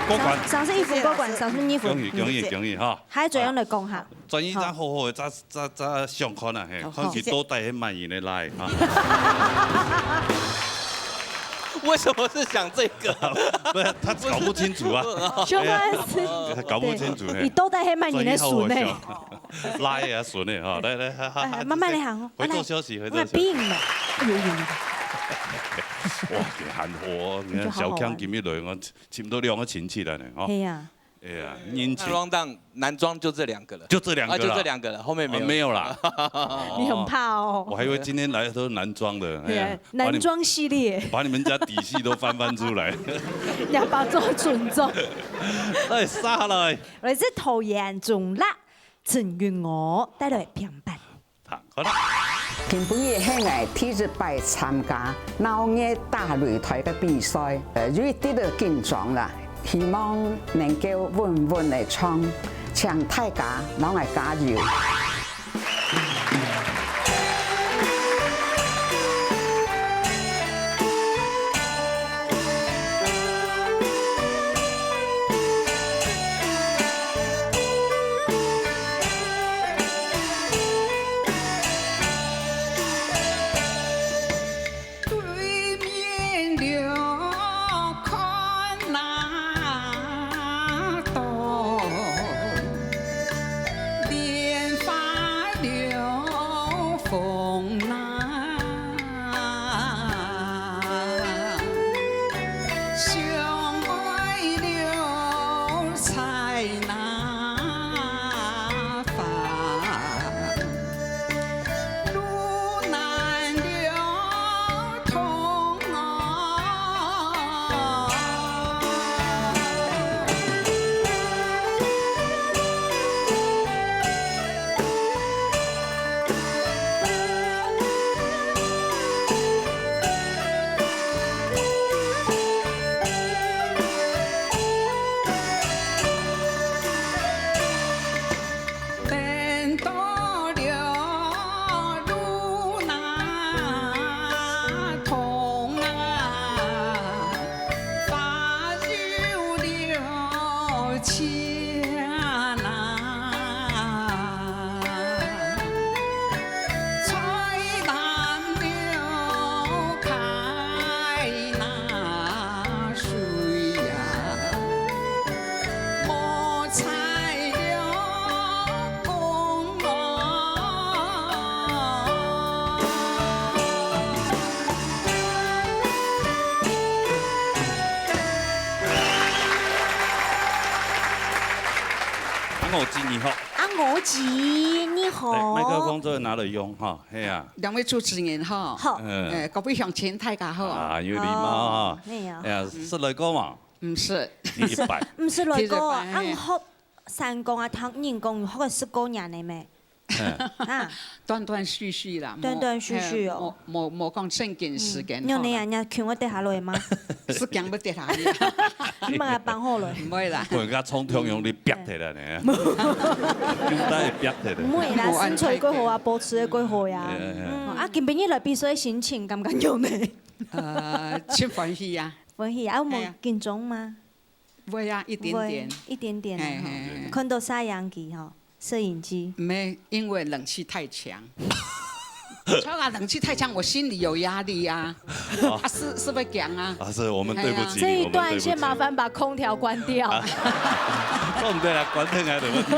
過關。三，三十一分過關，三十二分。恭喜，恭喜，恭喜哈！還怎樣來講哈？轉一張好好个，再，再，再想看啊，嘿，好，看佢到底係麼人个來哈。 為什麼是想這個？不是，他搞不清楚啊。小可愛是。哎呀，搞不清楚，嘿。你到底係麼人个孫呢？來呀，孫呢，哈，來，來，哈，哈，哎，慢慢地行哦。回頭休息，回頭休息。我病了。哎呦，哎呦，哎呦。哇，幾寒火哦，你看，你就好好玩。小強今日來，我尋到兩個親戚來呢，哦。係啊。 哎呀，年輕。那round down男裝就這兩個了。就這兩個了。啊，就這兩個了，後面沒有。啊，沒有啦。你很怕哦。我還以為今天來的都是男裝的，哎呀，對，男裝系列。把你們，把你們家底細都翻翻出來。也把做準裝。哎，殺了。來自桃園中壢陳韻娥帶來評判。 好，好了。今晡日係𠊎第一擺參加鬧熱打擂台个比賽，呃，有一滴仔緊張啦，希望能夠穩穩个唱，請大家摎𠊎加油。阿娥姊你好。阿娥姊你好。來，麥克風這個拿來用哈，嘿啊。兩位主持人好。好。嗯。呃，各位鄉親大家好。啊，有禮貌哈。哦，係啊。哎呀，識來過嘛？毋識。第一擺。毋識來過，第一擺，嘿。啊，學山歌啊，聽人講，學个十過年了咩？啊，斷斷續續啦，斷斷續續哦。無，無，無講正經時間，嗯，你有恁樣，吼啦。你有共我跌下來嗎？係驚會跌下去啊。你莫來幫好了。毋會啦。我佮衝動用力逼起來呢。嗯。應該會逼起來。毋會啦，身材過好啊，保持得過好呀。哎，哎，哎。嗯，啊，今晡日來比賽心情感覺樣呢？呃，真歡喜啊。歡喜啊，有無哎呀。緊張嗎？ 會啊，一點點。會，一點點啊，吼。嘿，嘿，嘿。看到攝影機吼，攝影機。沒，因為冷氣太強。著啊，冷氣太強，我心裡有壓力啊。哦。啊，係，係會驚啊。啊，係，我們對不起你，哎呀。這一段先麻煩把空調關掉。我們對不起你。啊。哦，對了，關燈啊，對不起。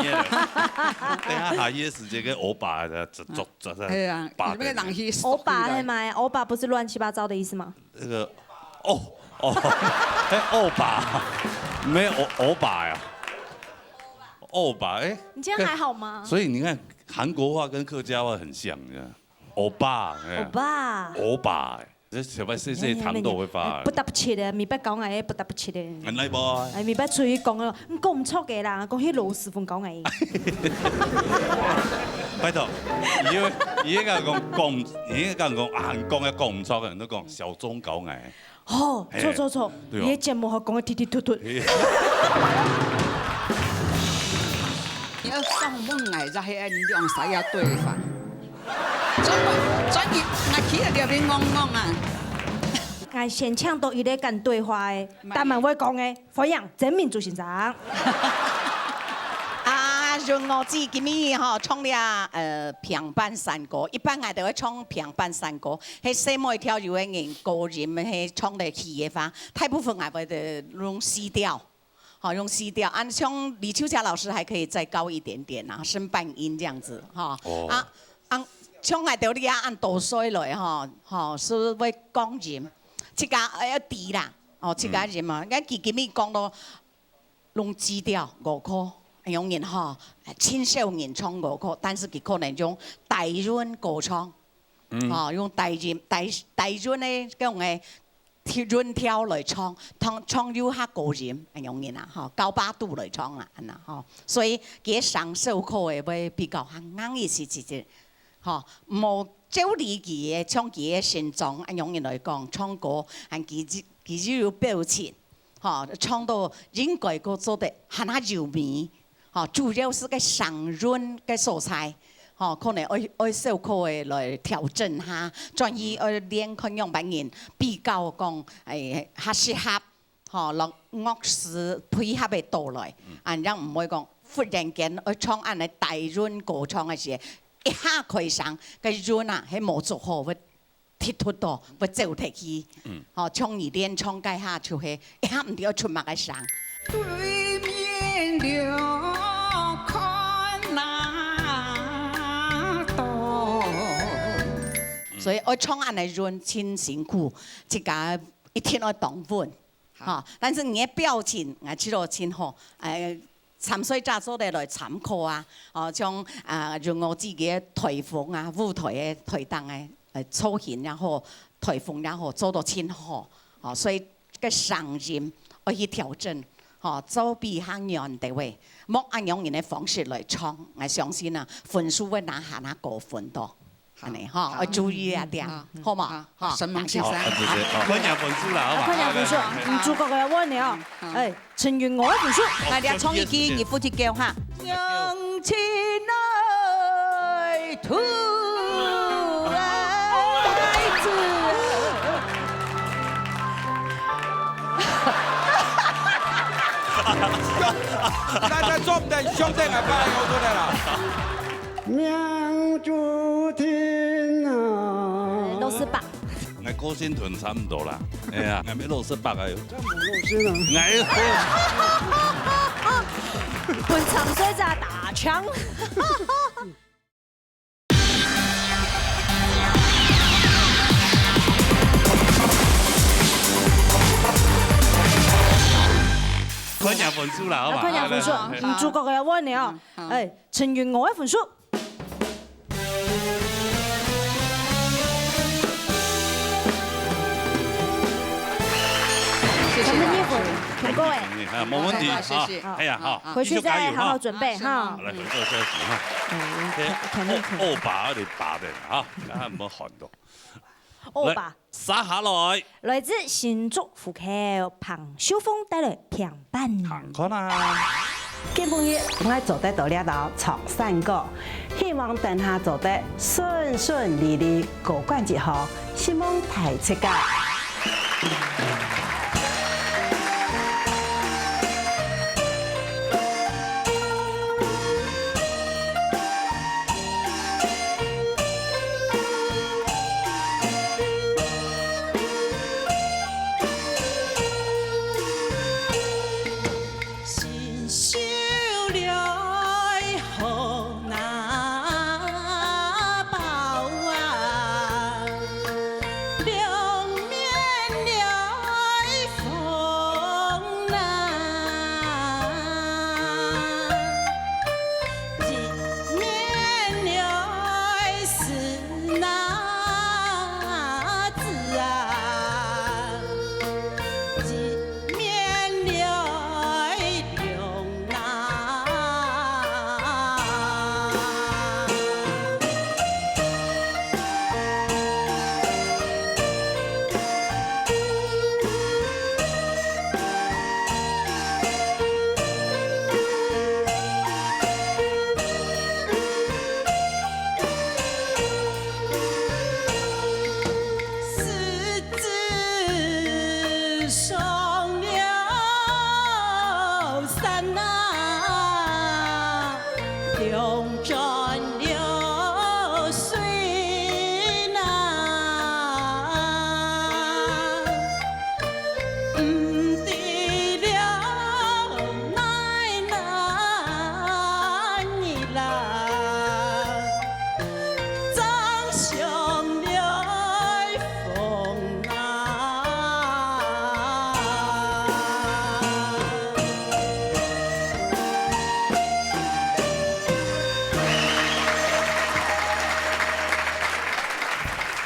等一下下雨的時間，該歐巴的，這，這，這，哎呀，把燈。你們冷氣歐巴係嗎？歐巴不是亂七八糟的意思嗎？ 那個，哦，哦，哎，歐巴，沒有，歐，歐巴呀，歐巴，哎，你這樣還好嗎？所以你看，韓國話跟客家話很像，你看，歐巴，哎，歐巴。歐巴，哎，這小白細細糖豆會發。不搭不起的，明白講哎，不搭不起的。來吧。哎，明白出去講了，你講毋著个啦，講彼老師傅講哎。拜託，你應該講講，你應該講啊，你講也講毋著个，你講小鍾講哎。 吼，嘿，著著著，對哦。你个節目吼講个突突突突。嘿。你愛放問𠊎，這係你用啥个對話？專門，專業，𠊎企在這邊戇戇啊。𠊎先請到一個敢對話个，慢慢會講个，歡迎曾明珠先生。啊，潤娥姊今晡日吼，唱了，呃，平板山歌，一般𠊎都會唱平板山歌， 係細妹跳舞个人，高音係唱得起个話，大部分𠊎會用C調，吼，用C調。啊，像李秋霞老師還可以再高一點點啊，升半音這樣子，吼。哦。啊，啊，像𠊎兜這恁多歲了，吼，吼，係會降音，自家愛知啦，哦，自家音嘛。嗯。𠊎今晡日講到 用C調，五個，有人吼，盡少人唱五個，但是佢可能用低音高唱，嗯。吼，用低音，低，低音个，該種个音調來唱，唱，唱有較高音，有人啊，吼，高八度來唱啊，恁樣吼。所以佢个聲收口个會比較較硬一些，一些，吼，無照理佢个，像佢个身長，恁樣人來講，唱歌，還佢，佢又有表情， 吼，唱到應該个做得還較優美，吼，主要係該聲韻个所在，吼，可能愛，愛小可个來調整下，轉去愛練看樣般人比較講，欸，較適合，吼，讓樂師配合个到來，嗯。恁樣毋會講忽然間愛唱恁个低韻高唱个時，一下開聲，該韻啊，係無做好，會 踢突到，會走忒去。嗯。吼，像你練唱該下就係，一下毋知愛出麼个聲。對面了看那道。所以愛唱恁个韻盡辛苦，自家一定愛當穩。好。吼，但是你个表情，啊，這个盡好，欸， 參賽者做得來參考啊。哦，像，啊，潤娥姊个台風啊，舞台个台頂个，呃，造型也好，台風也好，做到盡好。哦，所以个聲音愛去調整。哦，做比較軟个位，莫恁樣人个方式來唱，𠊎相信啊，分數會拿還較高分到。 恁呢吼，好。愛注意一點，嗯，好無？好，好，好，沈夢先生。好，啊，謝謝。好，看一下分數啦，好無？啊，看一下分數，好，嗯，主角个問題哦。好。欸，陳潤娥个分數。哦，來，這唱一句，你負責叫哈。相親愛徒愛子。咱，咱做毋得，兄弟，來，拜託，做得啦。 命注定啊。欸，老師伯。𠊎高興同差毋多啦。哎呀，𠊎乜老師伯啊。這無老師啊。𠊎本場最佳打槍。看一下分數啦，好無？啊，看一下分數，好，好。嗯，主角个問題哦。嗯，好。欸， 陳潤娥个分數。谢谢。陈文义，通过哎。啊，没问题，好，谢谢。好，哎呀，好，好，好。回去再好好准备哈。好，来，回去休息哈。嗯，哎，肯定，肯定。二把，二把的哈，啊，没很多。二把。来，杀下来。来自新竹湖口彭秀凤带来评判。看看啊。今晡日，𠊎做得到這道唱山歌，希望等下做得順順利利過關就好，希望大自家。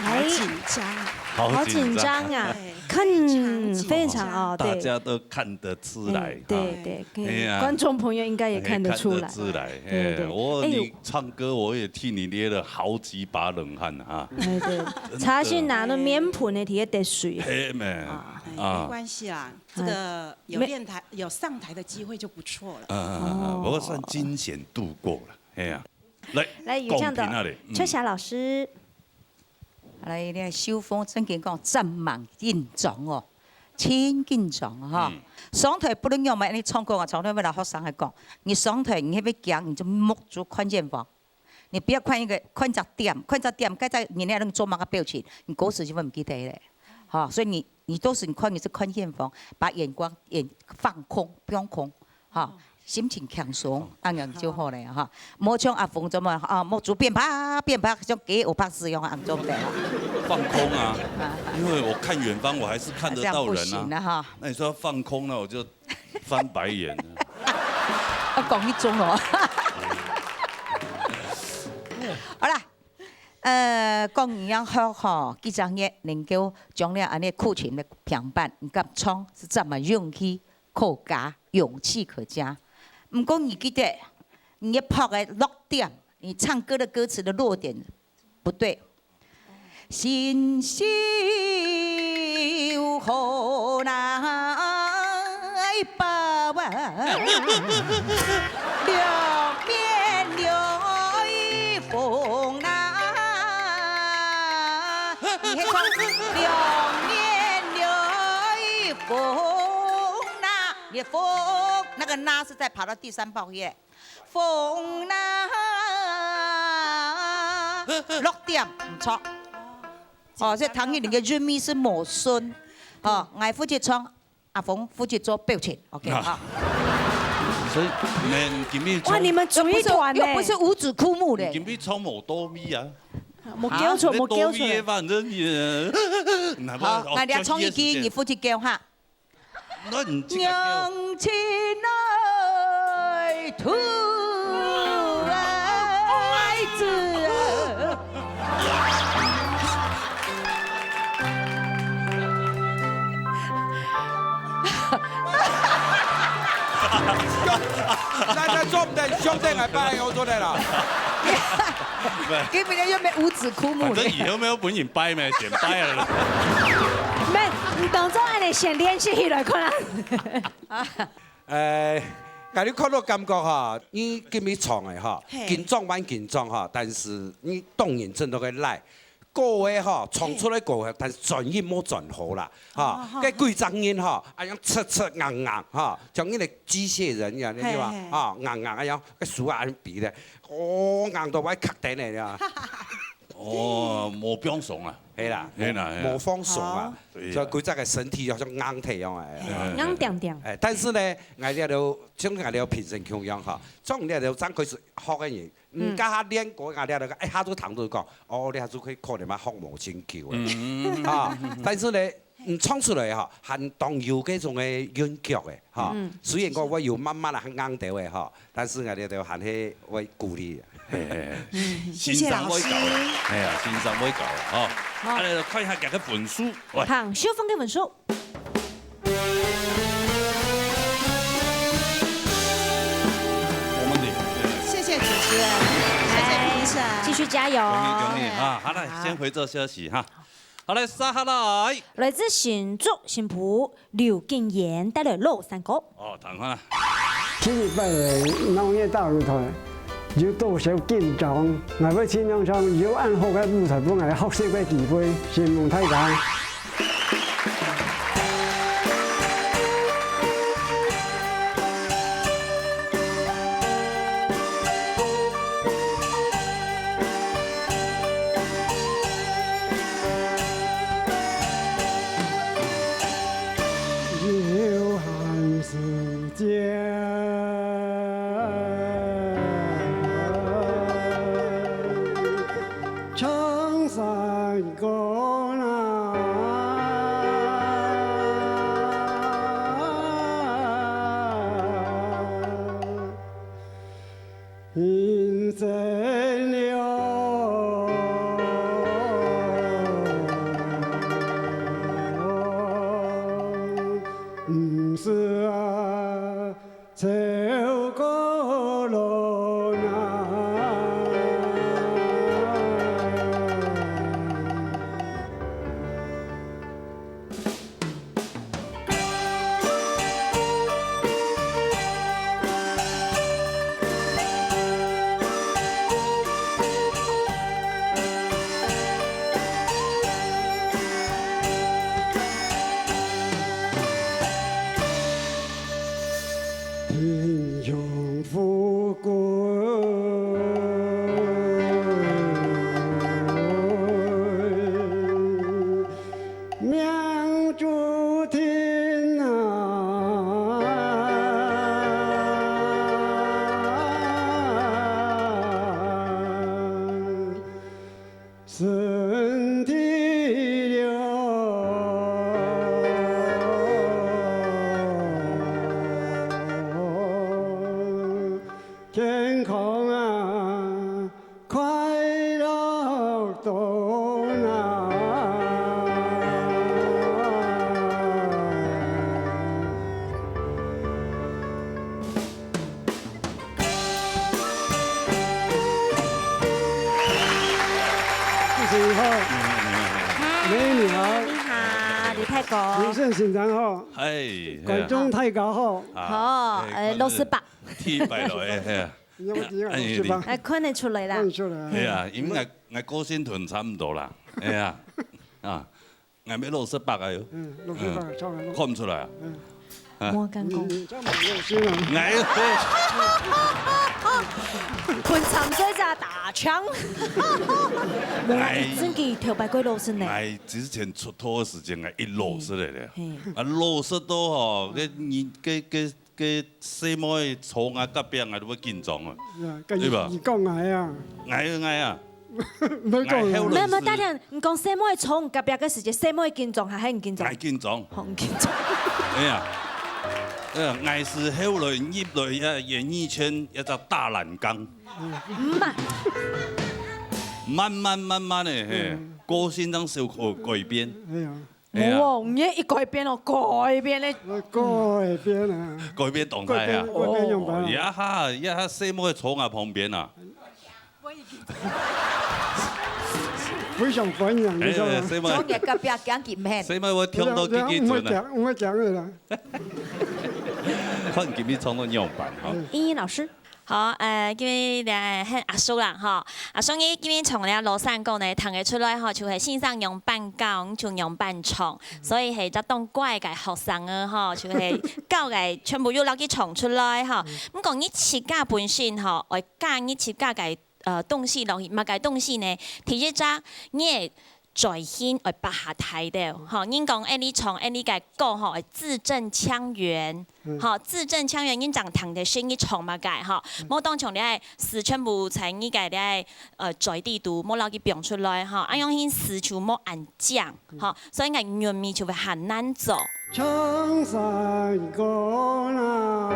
好紧张。好紧张啊。对，看，非常紧张。非常哦，对。大家都看得出来，哎，对，哈。对，可以，哎呀。观众朋友应该也看得出来。哎，看得出来，对，对。哎，我，哎，你唱歌，我也替你捏了好几把冷汗啊。哎，对。真的。查詢拿那面盆的底下滴水。嘿，咩。啊。哎，没关系啦，这个有练台，有上台的机会就不错了。嗯，嗯，嗯，嗯，哦。不过算惊险度过了，哎呀。来，来，有这样的，公平啊嘞，嗯。秋霞老师。 來，你看秀鳳正經講，真蠻緊張哦，真緊張哈。嗯。上台不論仰般，你唱歌啊，常常會摎學生來講，你上台你會驚，你就目珠看前方，你不要看一個，看隻點，看隻點，該隻人家正做麼个表情，你歌詞就會毋記得咧。哈，所以你，你都是你看，你是看前方，把眼光，眼，放空，放空，哈。 心情輕鬆，恁樣就好了哈。莫像阿峰這麼，啊，目珠變白變白，像雞有白屎樣，恁樣做毋得哈。放空啊，啊。因为我看远方，我还是看得到人啊。这样不行了哈。那你说要放空，那我就翻白眼了。啊，講一種哦。好啦，呃，講營養學吼，幾隻月能夠將這恁樣苦情个平板，你敢唱是這麼運氣？ 可嘉，勇氣可嘉。毋過你記得，你要拍个落點，你唱歌的歌詞的落點不對。新秀好来把玩，两面来逢啊。你还唱两面来逢啊。 你的逢，那个那是在爬到第三拍去的。逢啊，落點，毋錯。哦，這唐玉玲个韻味是無順。哦，𠊎負責唱，阿峰負責做表情，OK，啊。好。所以，你们今天哇，唱，你们组一团呢。又不是，又不是五指枯木嘞。你今天唱無到位啊。無叫出，啊？無叫出來。無到位的，反正你，好，哦，那你要唱一句，你負責叫哈。 那你这个叫，娘亲来渡孩子啊。那那做毋得，兄弟來拜，我做得了。今年又没五子枯木反正以后没有本人拜咩，先拜了啦。没，你当中恁样先练习起来看啊。誒，𠊎你看到感覺哈，你今日唱个哈，嘿緊張還緊張哈，但是你當然真到个來。歌个哈，唱出來歌个，但是轉音無轉好啦，哈，該幾隻人哈，哎呀，切切硬硬哈，像你个機械人一樣，你知吧嘿嘿？啊，硬硬哎呀，該手啊，恁比咧，哦，硬到會卡等个呀。哦，無放鬆啊。係啦，係啦係啦無放鬆啊，對啊所以規隻个身體好像硬忒樣哎。硬定定。哎，但是呢，𠊎這兜像𠊎這評審共樣哈，像這兜正開始學个人，嗯，加下練過，𠊎這兜哎，下都聽到講，哦，這下就可以可能嘛學無真久个，啊，但是呢，你唱出來哈，還當有該種个韻腳个哈。雖然講會有慢慢啊硬掉个哈，但是𠊎這兜還係會鼓勵个。嘿嘿嘿謝謝老師欣賞會高啦，哎呀，欣賞會高啦，吼。啊，來看一下佢个分數，喂，彭秀鳳个分數，我們的，謝謝主持人，謝謝評審。繼續加油。恭喜恭喜啊！好，來，先回做休息哈。好，來，接下來，來自新竹新埔劉景言帶來老山歌。哦，談話。今日拜个農業大舞台有多少緊張，𠊎會盡量將有恁好个舞台分𠊎學習个機會，承蒙大家。有閒時節唱山歌啦。 人生了，毋是啊，走過路难。 贫穷富贵命注定啊。身体了，健康啊，快乐多难。 主持人好，美女好，你好，李泰国评。审先生好，哎，观众大家好。好，呃，老师伯，第一擺來，嘿啊，你好，你好，哎是吧？哎，看得出來啦看。得出來。係啊，因為𠊎𠊎個性同你差毋多啦，係啊，啊，𠊎乜老實白啊喲，嗯，老師伯，唱完了。看毋出來啊。莫敢講。你你這樣蠻用心啊。哎，困慘睡在打槍。無啦，真个頭擺過老師呢。𠊎之前出道个時間，𠊎一老實个咧，嘿，啊老實到吼，該你該該該細妹坐𠊎隔壁，𠊎都會緊張啊。呀，跟對吧你講𠊎啊，𠊎𠊎啊，沒講啊。哎後來沒有沒有，大家，你講細妹坐你隔壁个時節，細妹緊張還係你緊張𠊎？緊張，好，你緊張。哎呀，呃，𠊎係後來入來啊演藝圈一隻大染缸，毋係，慢慢慢慢的嘿，個性正小可改變。哎呀，哎呀。無哦，你一改變哦，改變咧。改變啊。改變動態啊。改變，改變樣板啊。哦，呀哈，呀哈，細妹坐我旁邊啊。非常歡迎，你知道嗎？哎，細妹。坐你隔壁，驚佢咩？細妹，我聽到幾幾準啊。這樣，這樣，我講，我講了啦。看今日唱到樣板哈。嗯。英英老師。 好，呃，今日來喊阿叔啦，吼。阿叔，你今日唱這老山歌呢，聽得出來吼，就係先生樣板教，你就樣板唱，所以係隻當乖个學生啊，吼，就係教个全部有摎佢唱出來，吼。毋過你自家本身吼，愛加你自家个，呃，東西落去，麼个東西呢？第一隻，你个嘴型愛擘較大兜，吼，人講，哎，你唱，哎，你个歌吼，愛字正腔圓，嗯。吼，字正腔圓，人正聽得識你唱麼个，吼，嗯。莫當像你个字全部在你个，呃，嘴裡肚，莫摎佢放出來，吼，恁樣形字就無恁靚，嗯。吼，所以𠊎韻味就會較難做。唱山歌啦。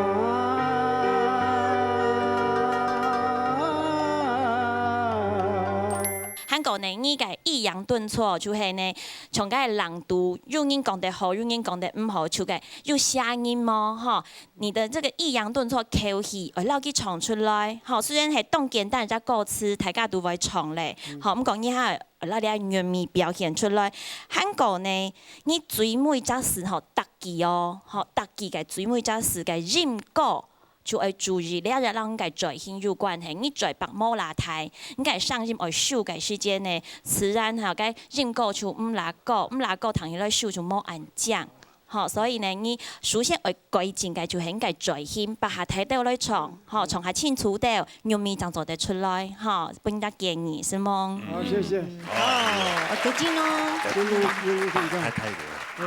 還過呢，你个抑揚頓挫就係呢，像該朗讀，有人講得好，有人講得毋好，就該有聲音無，吼。你的這個抑揚頓挫口氣，愛摎佢唱出來，吼。雖然係當簡單一隻歌詞，大家都會唱咧，嗯。吼，毋過你還愛摎你个韻味表現出來。還過呢，你最尾隻字吼，逐句哦，吼，逐句个最尾隻字个音高， 就愛注意，這也摎你个嘴型有關係。你嘴擘無罅大，你个聲音愛收个時節呢，自然吼，該音高就毋罅高，毋罅高，聽起來收就無恁靚。吼，所以呢，你首先愛改進个就係你个嘴型，擘較大兜來唱，吼，唱較清楚兜，韻味正做得出來，吼，分你个建議，承蒙。好，謝謝。哦，改進哦。真的，真的，真的。太，太多了。嗯。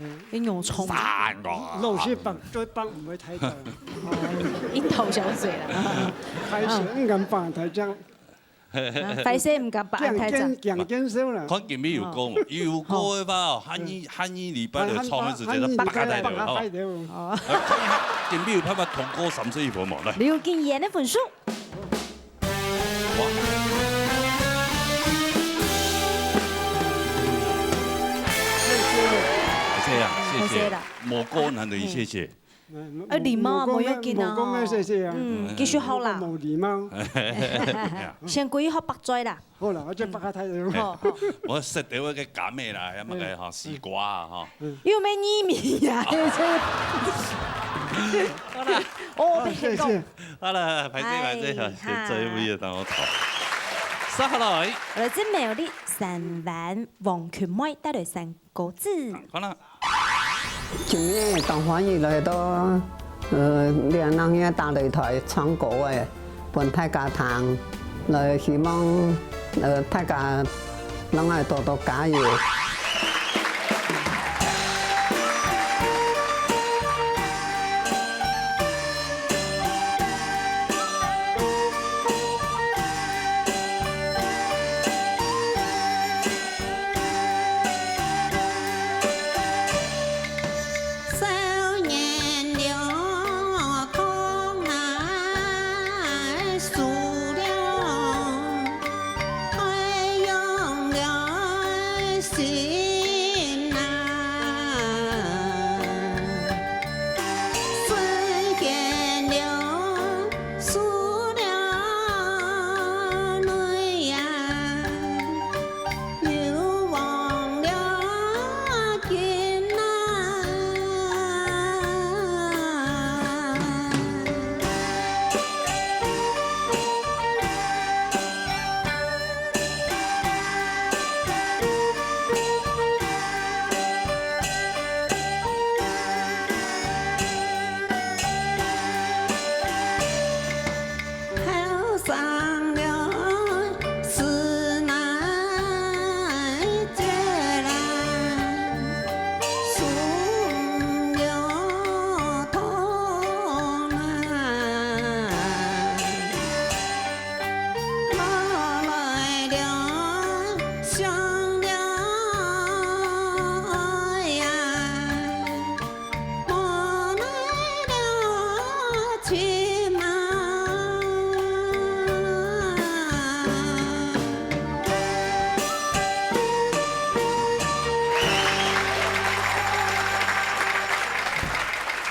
嗯。你有聰明。三個。老師擘嘴擘毋會大聲。哦，櫻桃小嘴啦。開始，嗯。毋敢擘大聲。啊，歹勢毋敢擘恁大聲。驚，驚，驚，驚死啦。看今日有歌無？有歌个話哦，漢語，漢語禮拜六唱个時節，擘較大兜哦。擘較大兜。哦。看今日有辦法通過三十一分無？來。劉金燕个分數。 哇。謝謝啊，謝謝。謝謝啦。無過難得，謝謝。嗯。呃，禮貌啊，無講，無要緊啊。無講要謝謝啊。嗯，繼續好啦。無禮貌。先歸學擘嘴啦。好啦，𠊎就擘較大兜。好，好。𠊎食到該个柑仔啦，還有該个吼，嗯。西瓜啊，吼。嗯。又無耳鳴啊，好啦。哦，好，謝謝。 好啦，歹勢，歹勢，哎，哈。這一位也當好吵。接下來。來自苗栗三灣黃群妹帶來山歌子。好啦。今日當歡喜來到，呃，這𠊎兜个大擂台唱歌个，分大家聽，來希望，呃，大家 摎𠊎多多加油。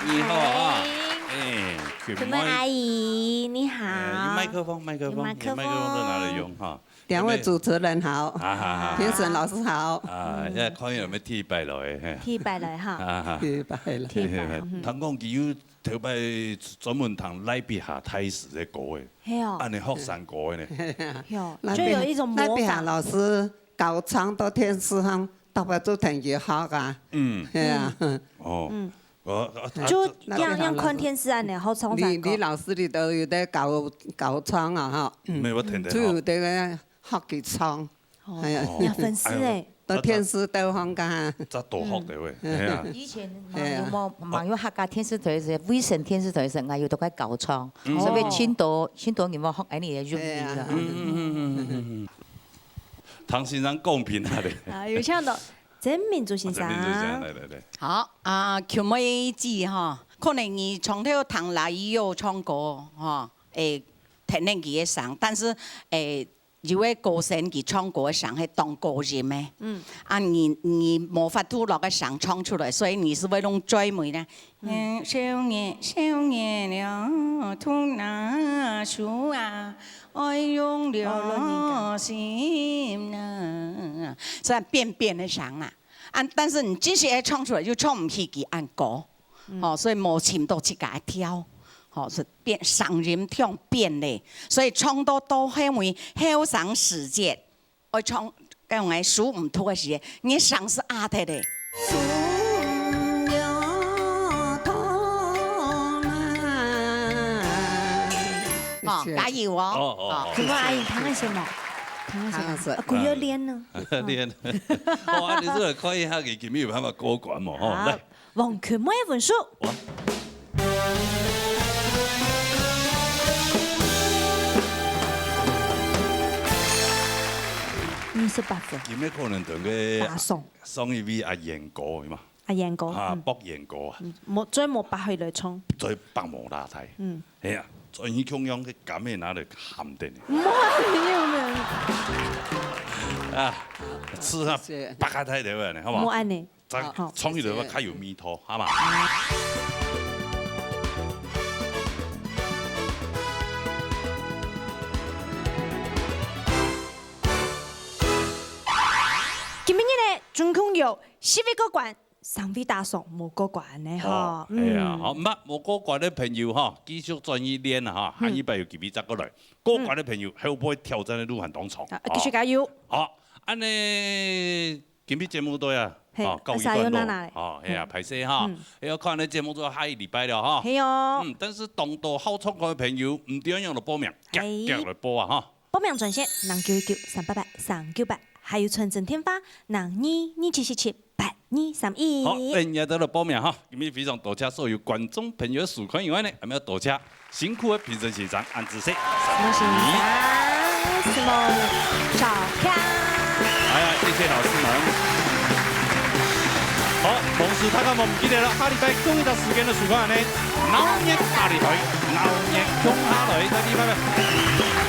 你好啊。哎，哎，Good morning。阿姨，你好。哎，用麦克风，麦克风，用麦克风。用麦克风在哪里用哈？两位主持人好，啊，好，好，好。评审老师好。啊，现在看有没有第一百楼的，嘿。第一百楼哈。啊，哈。第一百楼。第一百，嗯。听讲佢有头擺专门弹赖皮下大师的歌诶，嘿哦。恁呢学生歌的呢。嘿哦，那边，就有一种模仿。赖皮下老师教唱到电视上，大家都听佢好啊。嗯。嘿啊。哦。嗯。我，啊，就啊，这，样，样看电视恁呢，好唱山歌。李，李老师你都有在教，教唱啊，哈。嗯。没有，我听得好。就有在那学佢唱。哦，哎呀。哦。有粉丝哎。哎呦，到电视都放个。这多好的喂，嗯。哎呀。以前嘛有没，嘛有客家电视台是，卫视电视台是，还有都在教唱，嗯。所以很多，很多人嘛学恁呢个用语了。哎呀。嗯，嗯，嗯，嗯，嗯，嗯。唐先生公平啊嘞。啊，有请到曾明珠先生。啊，曾明珠先生，来，来，来。好，啊，Q妹姐哈，可能你从头听来有唱歌哈，诶，听见佢个声，但是，诶，有个歌星佢唱歌个声係當高音个。嗯。啊，你，你無法度落个聲唱出來，所以你是會用嘴尾呢。嗯。嗯，少年，少年了，讀那書啊，愛用了心啊。哦，老人家。是變變个聲啊。啊，但是你即使愛唱出來，又唱毋起佢恁高。嗯。吼，所以無尋到自家个調。吼，是變，聲音唱變咧。所以唱到到後尾，後生時節， 愛唱，該用个手毋讀个時節，你个聲是壓忒个。手要痛啊。哦，謝謝。加油哦。哦，哦，哦。哦。請問阿姨，彈个什麼？彈个什麼？彈个什麼？啊，鼓要練呢。練。哇，你這個可以哈，佢今日有辦法過關嘛，吼，好，來。 王群妹个分數。哇。二十八分。有沒有可能同个打爽。上一位阿燕哥，有嗎？阿燕哥，啊，嗯。博燕哥啊。嗯，無，再無八歲來唱。再百無拉太。嗯。係啊，所以你共樣个感覺拿來喊的呢。沒有，沒有，沒有。啊，試下謝謝。八个太太呢，好不好？無恁呢。 再，好，唱一段，謝謝。較有味道，好嘛？今晡日呢，總共有十位過關，三位打爽，無過關呢，吼。哦，係啊，嗯。好，毋怕，無過關个朋友吼，繼續轉去練啊，吼，嗯。下一擺有機會再過來。過關个朋友，嗯。後背挑戰个路還當長。啊，繼續加油。哦。好，恁呢 今日節目到啊，嘿，哦，告一段落。啊，sayonara咧。哦，係啊，嗯。歹勢哈。嗯。要看恁節目就下一禮拜了哈。係哦。嗯，但是當多好唱歌个朋友，毋知愛仰般報名，嘿。遽遽來報啊哈。報名專線：零九一九三八八三九八，還有傳真電話：零二二七七七八二三一。好，等下再來報名哈。今日非常多謝所有觀眾朋友个收看以外呢，還愛多謝 辛苦个評審先生，恁仔細。謝謝先生，承蒙，小強。哎呀，謝謝老師們。好，同時大家莫毋記得了，下禮拜共一隻時間个收看呢，鬧熱大禮拜，鬧熱共下來，再見，拜拜。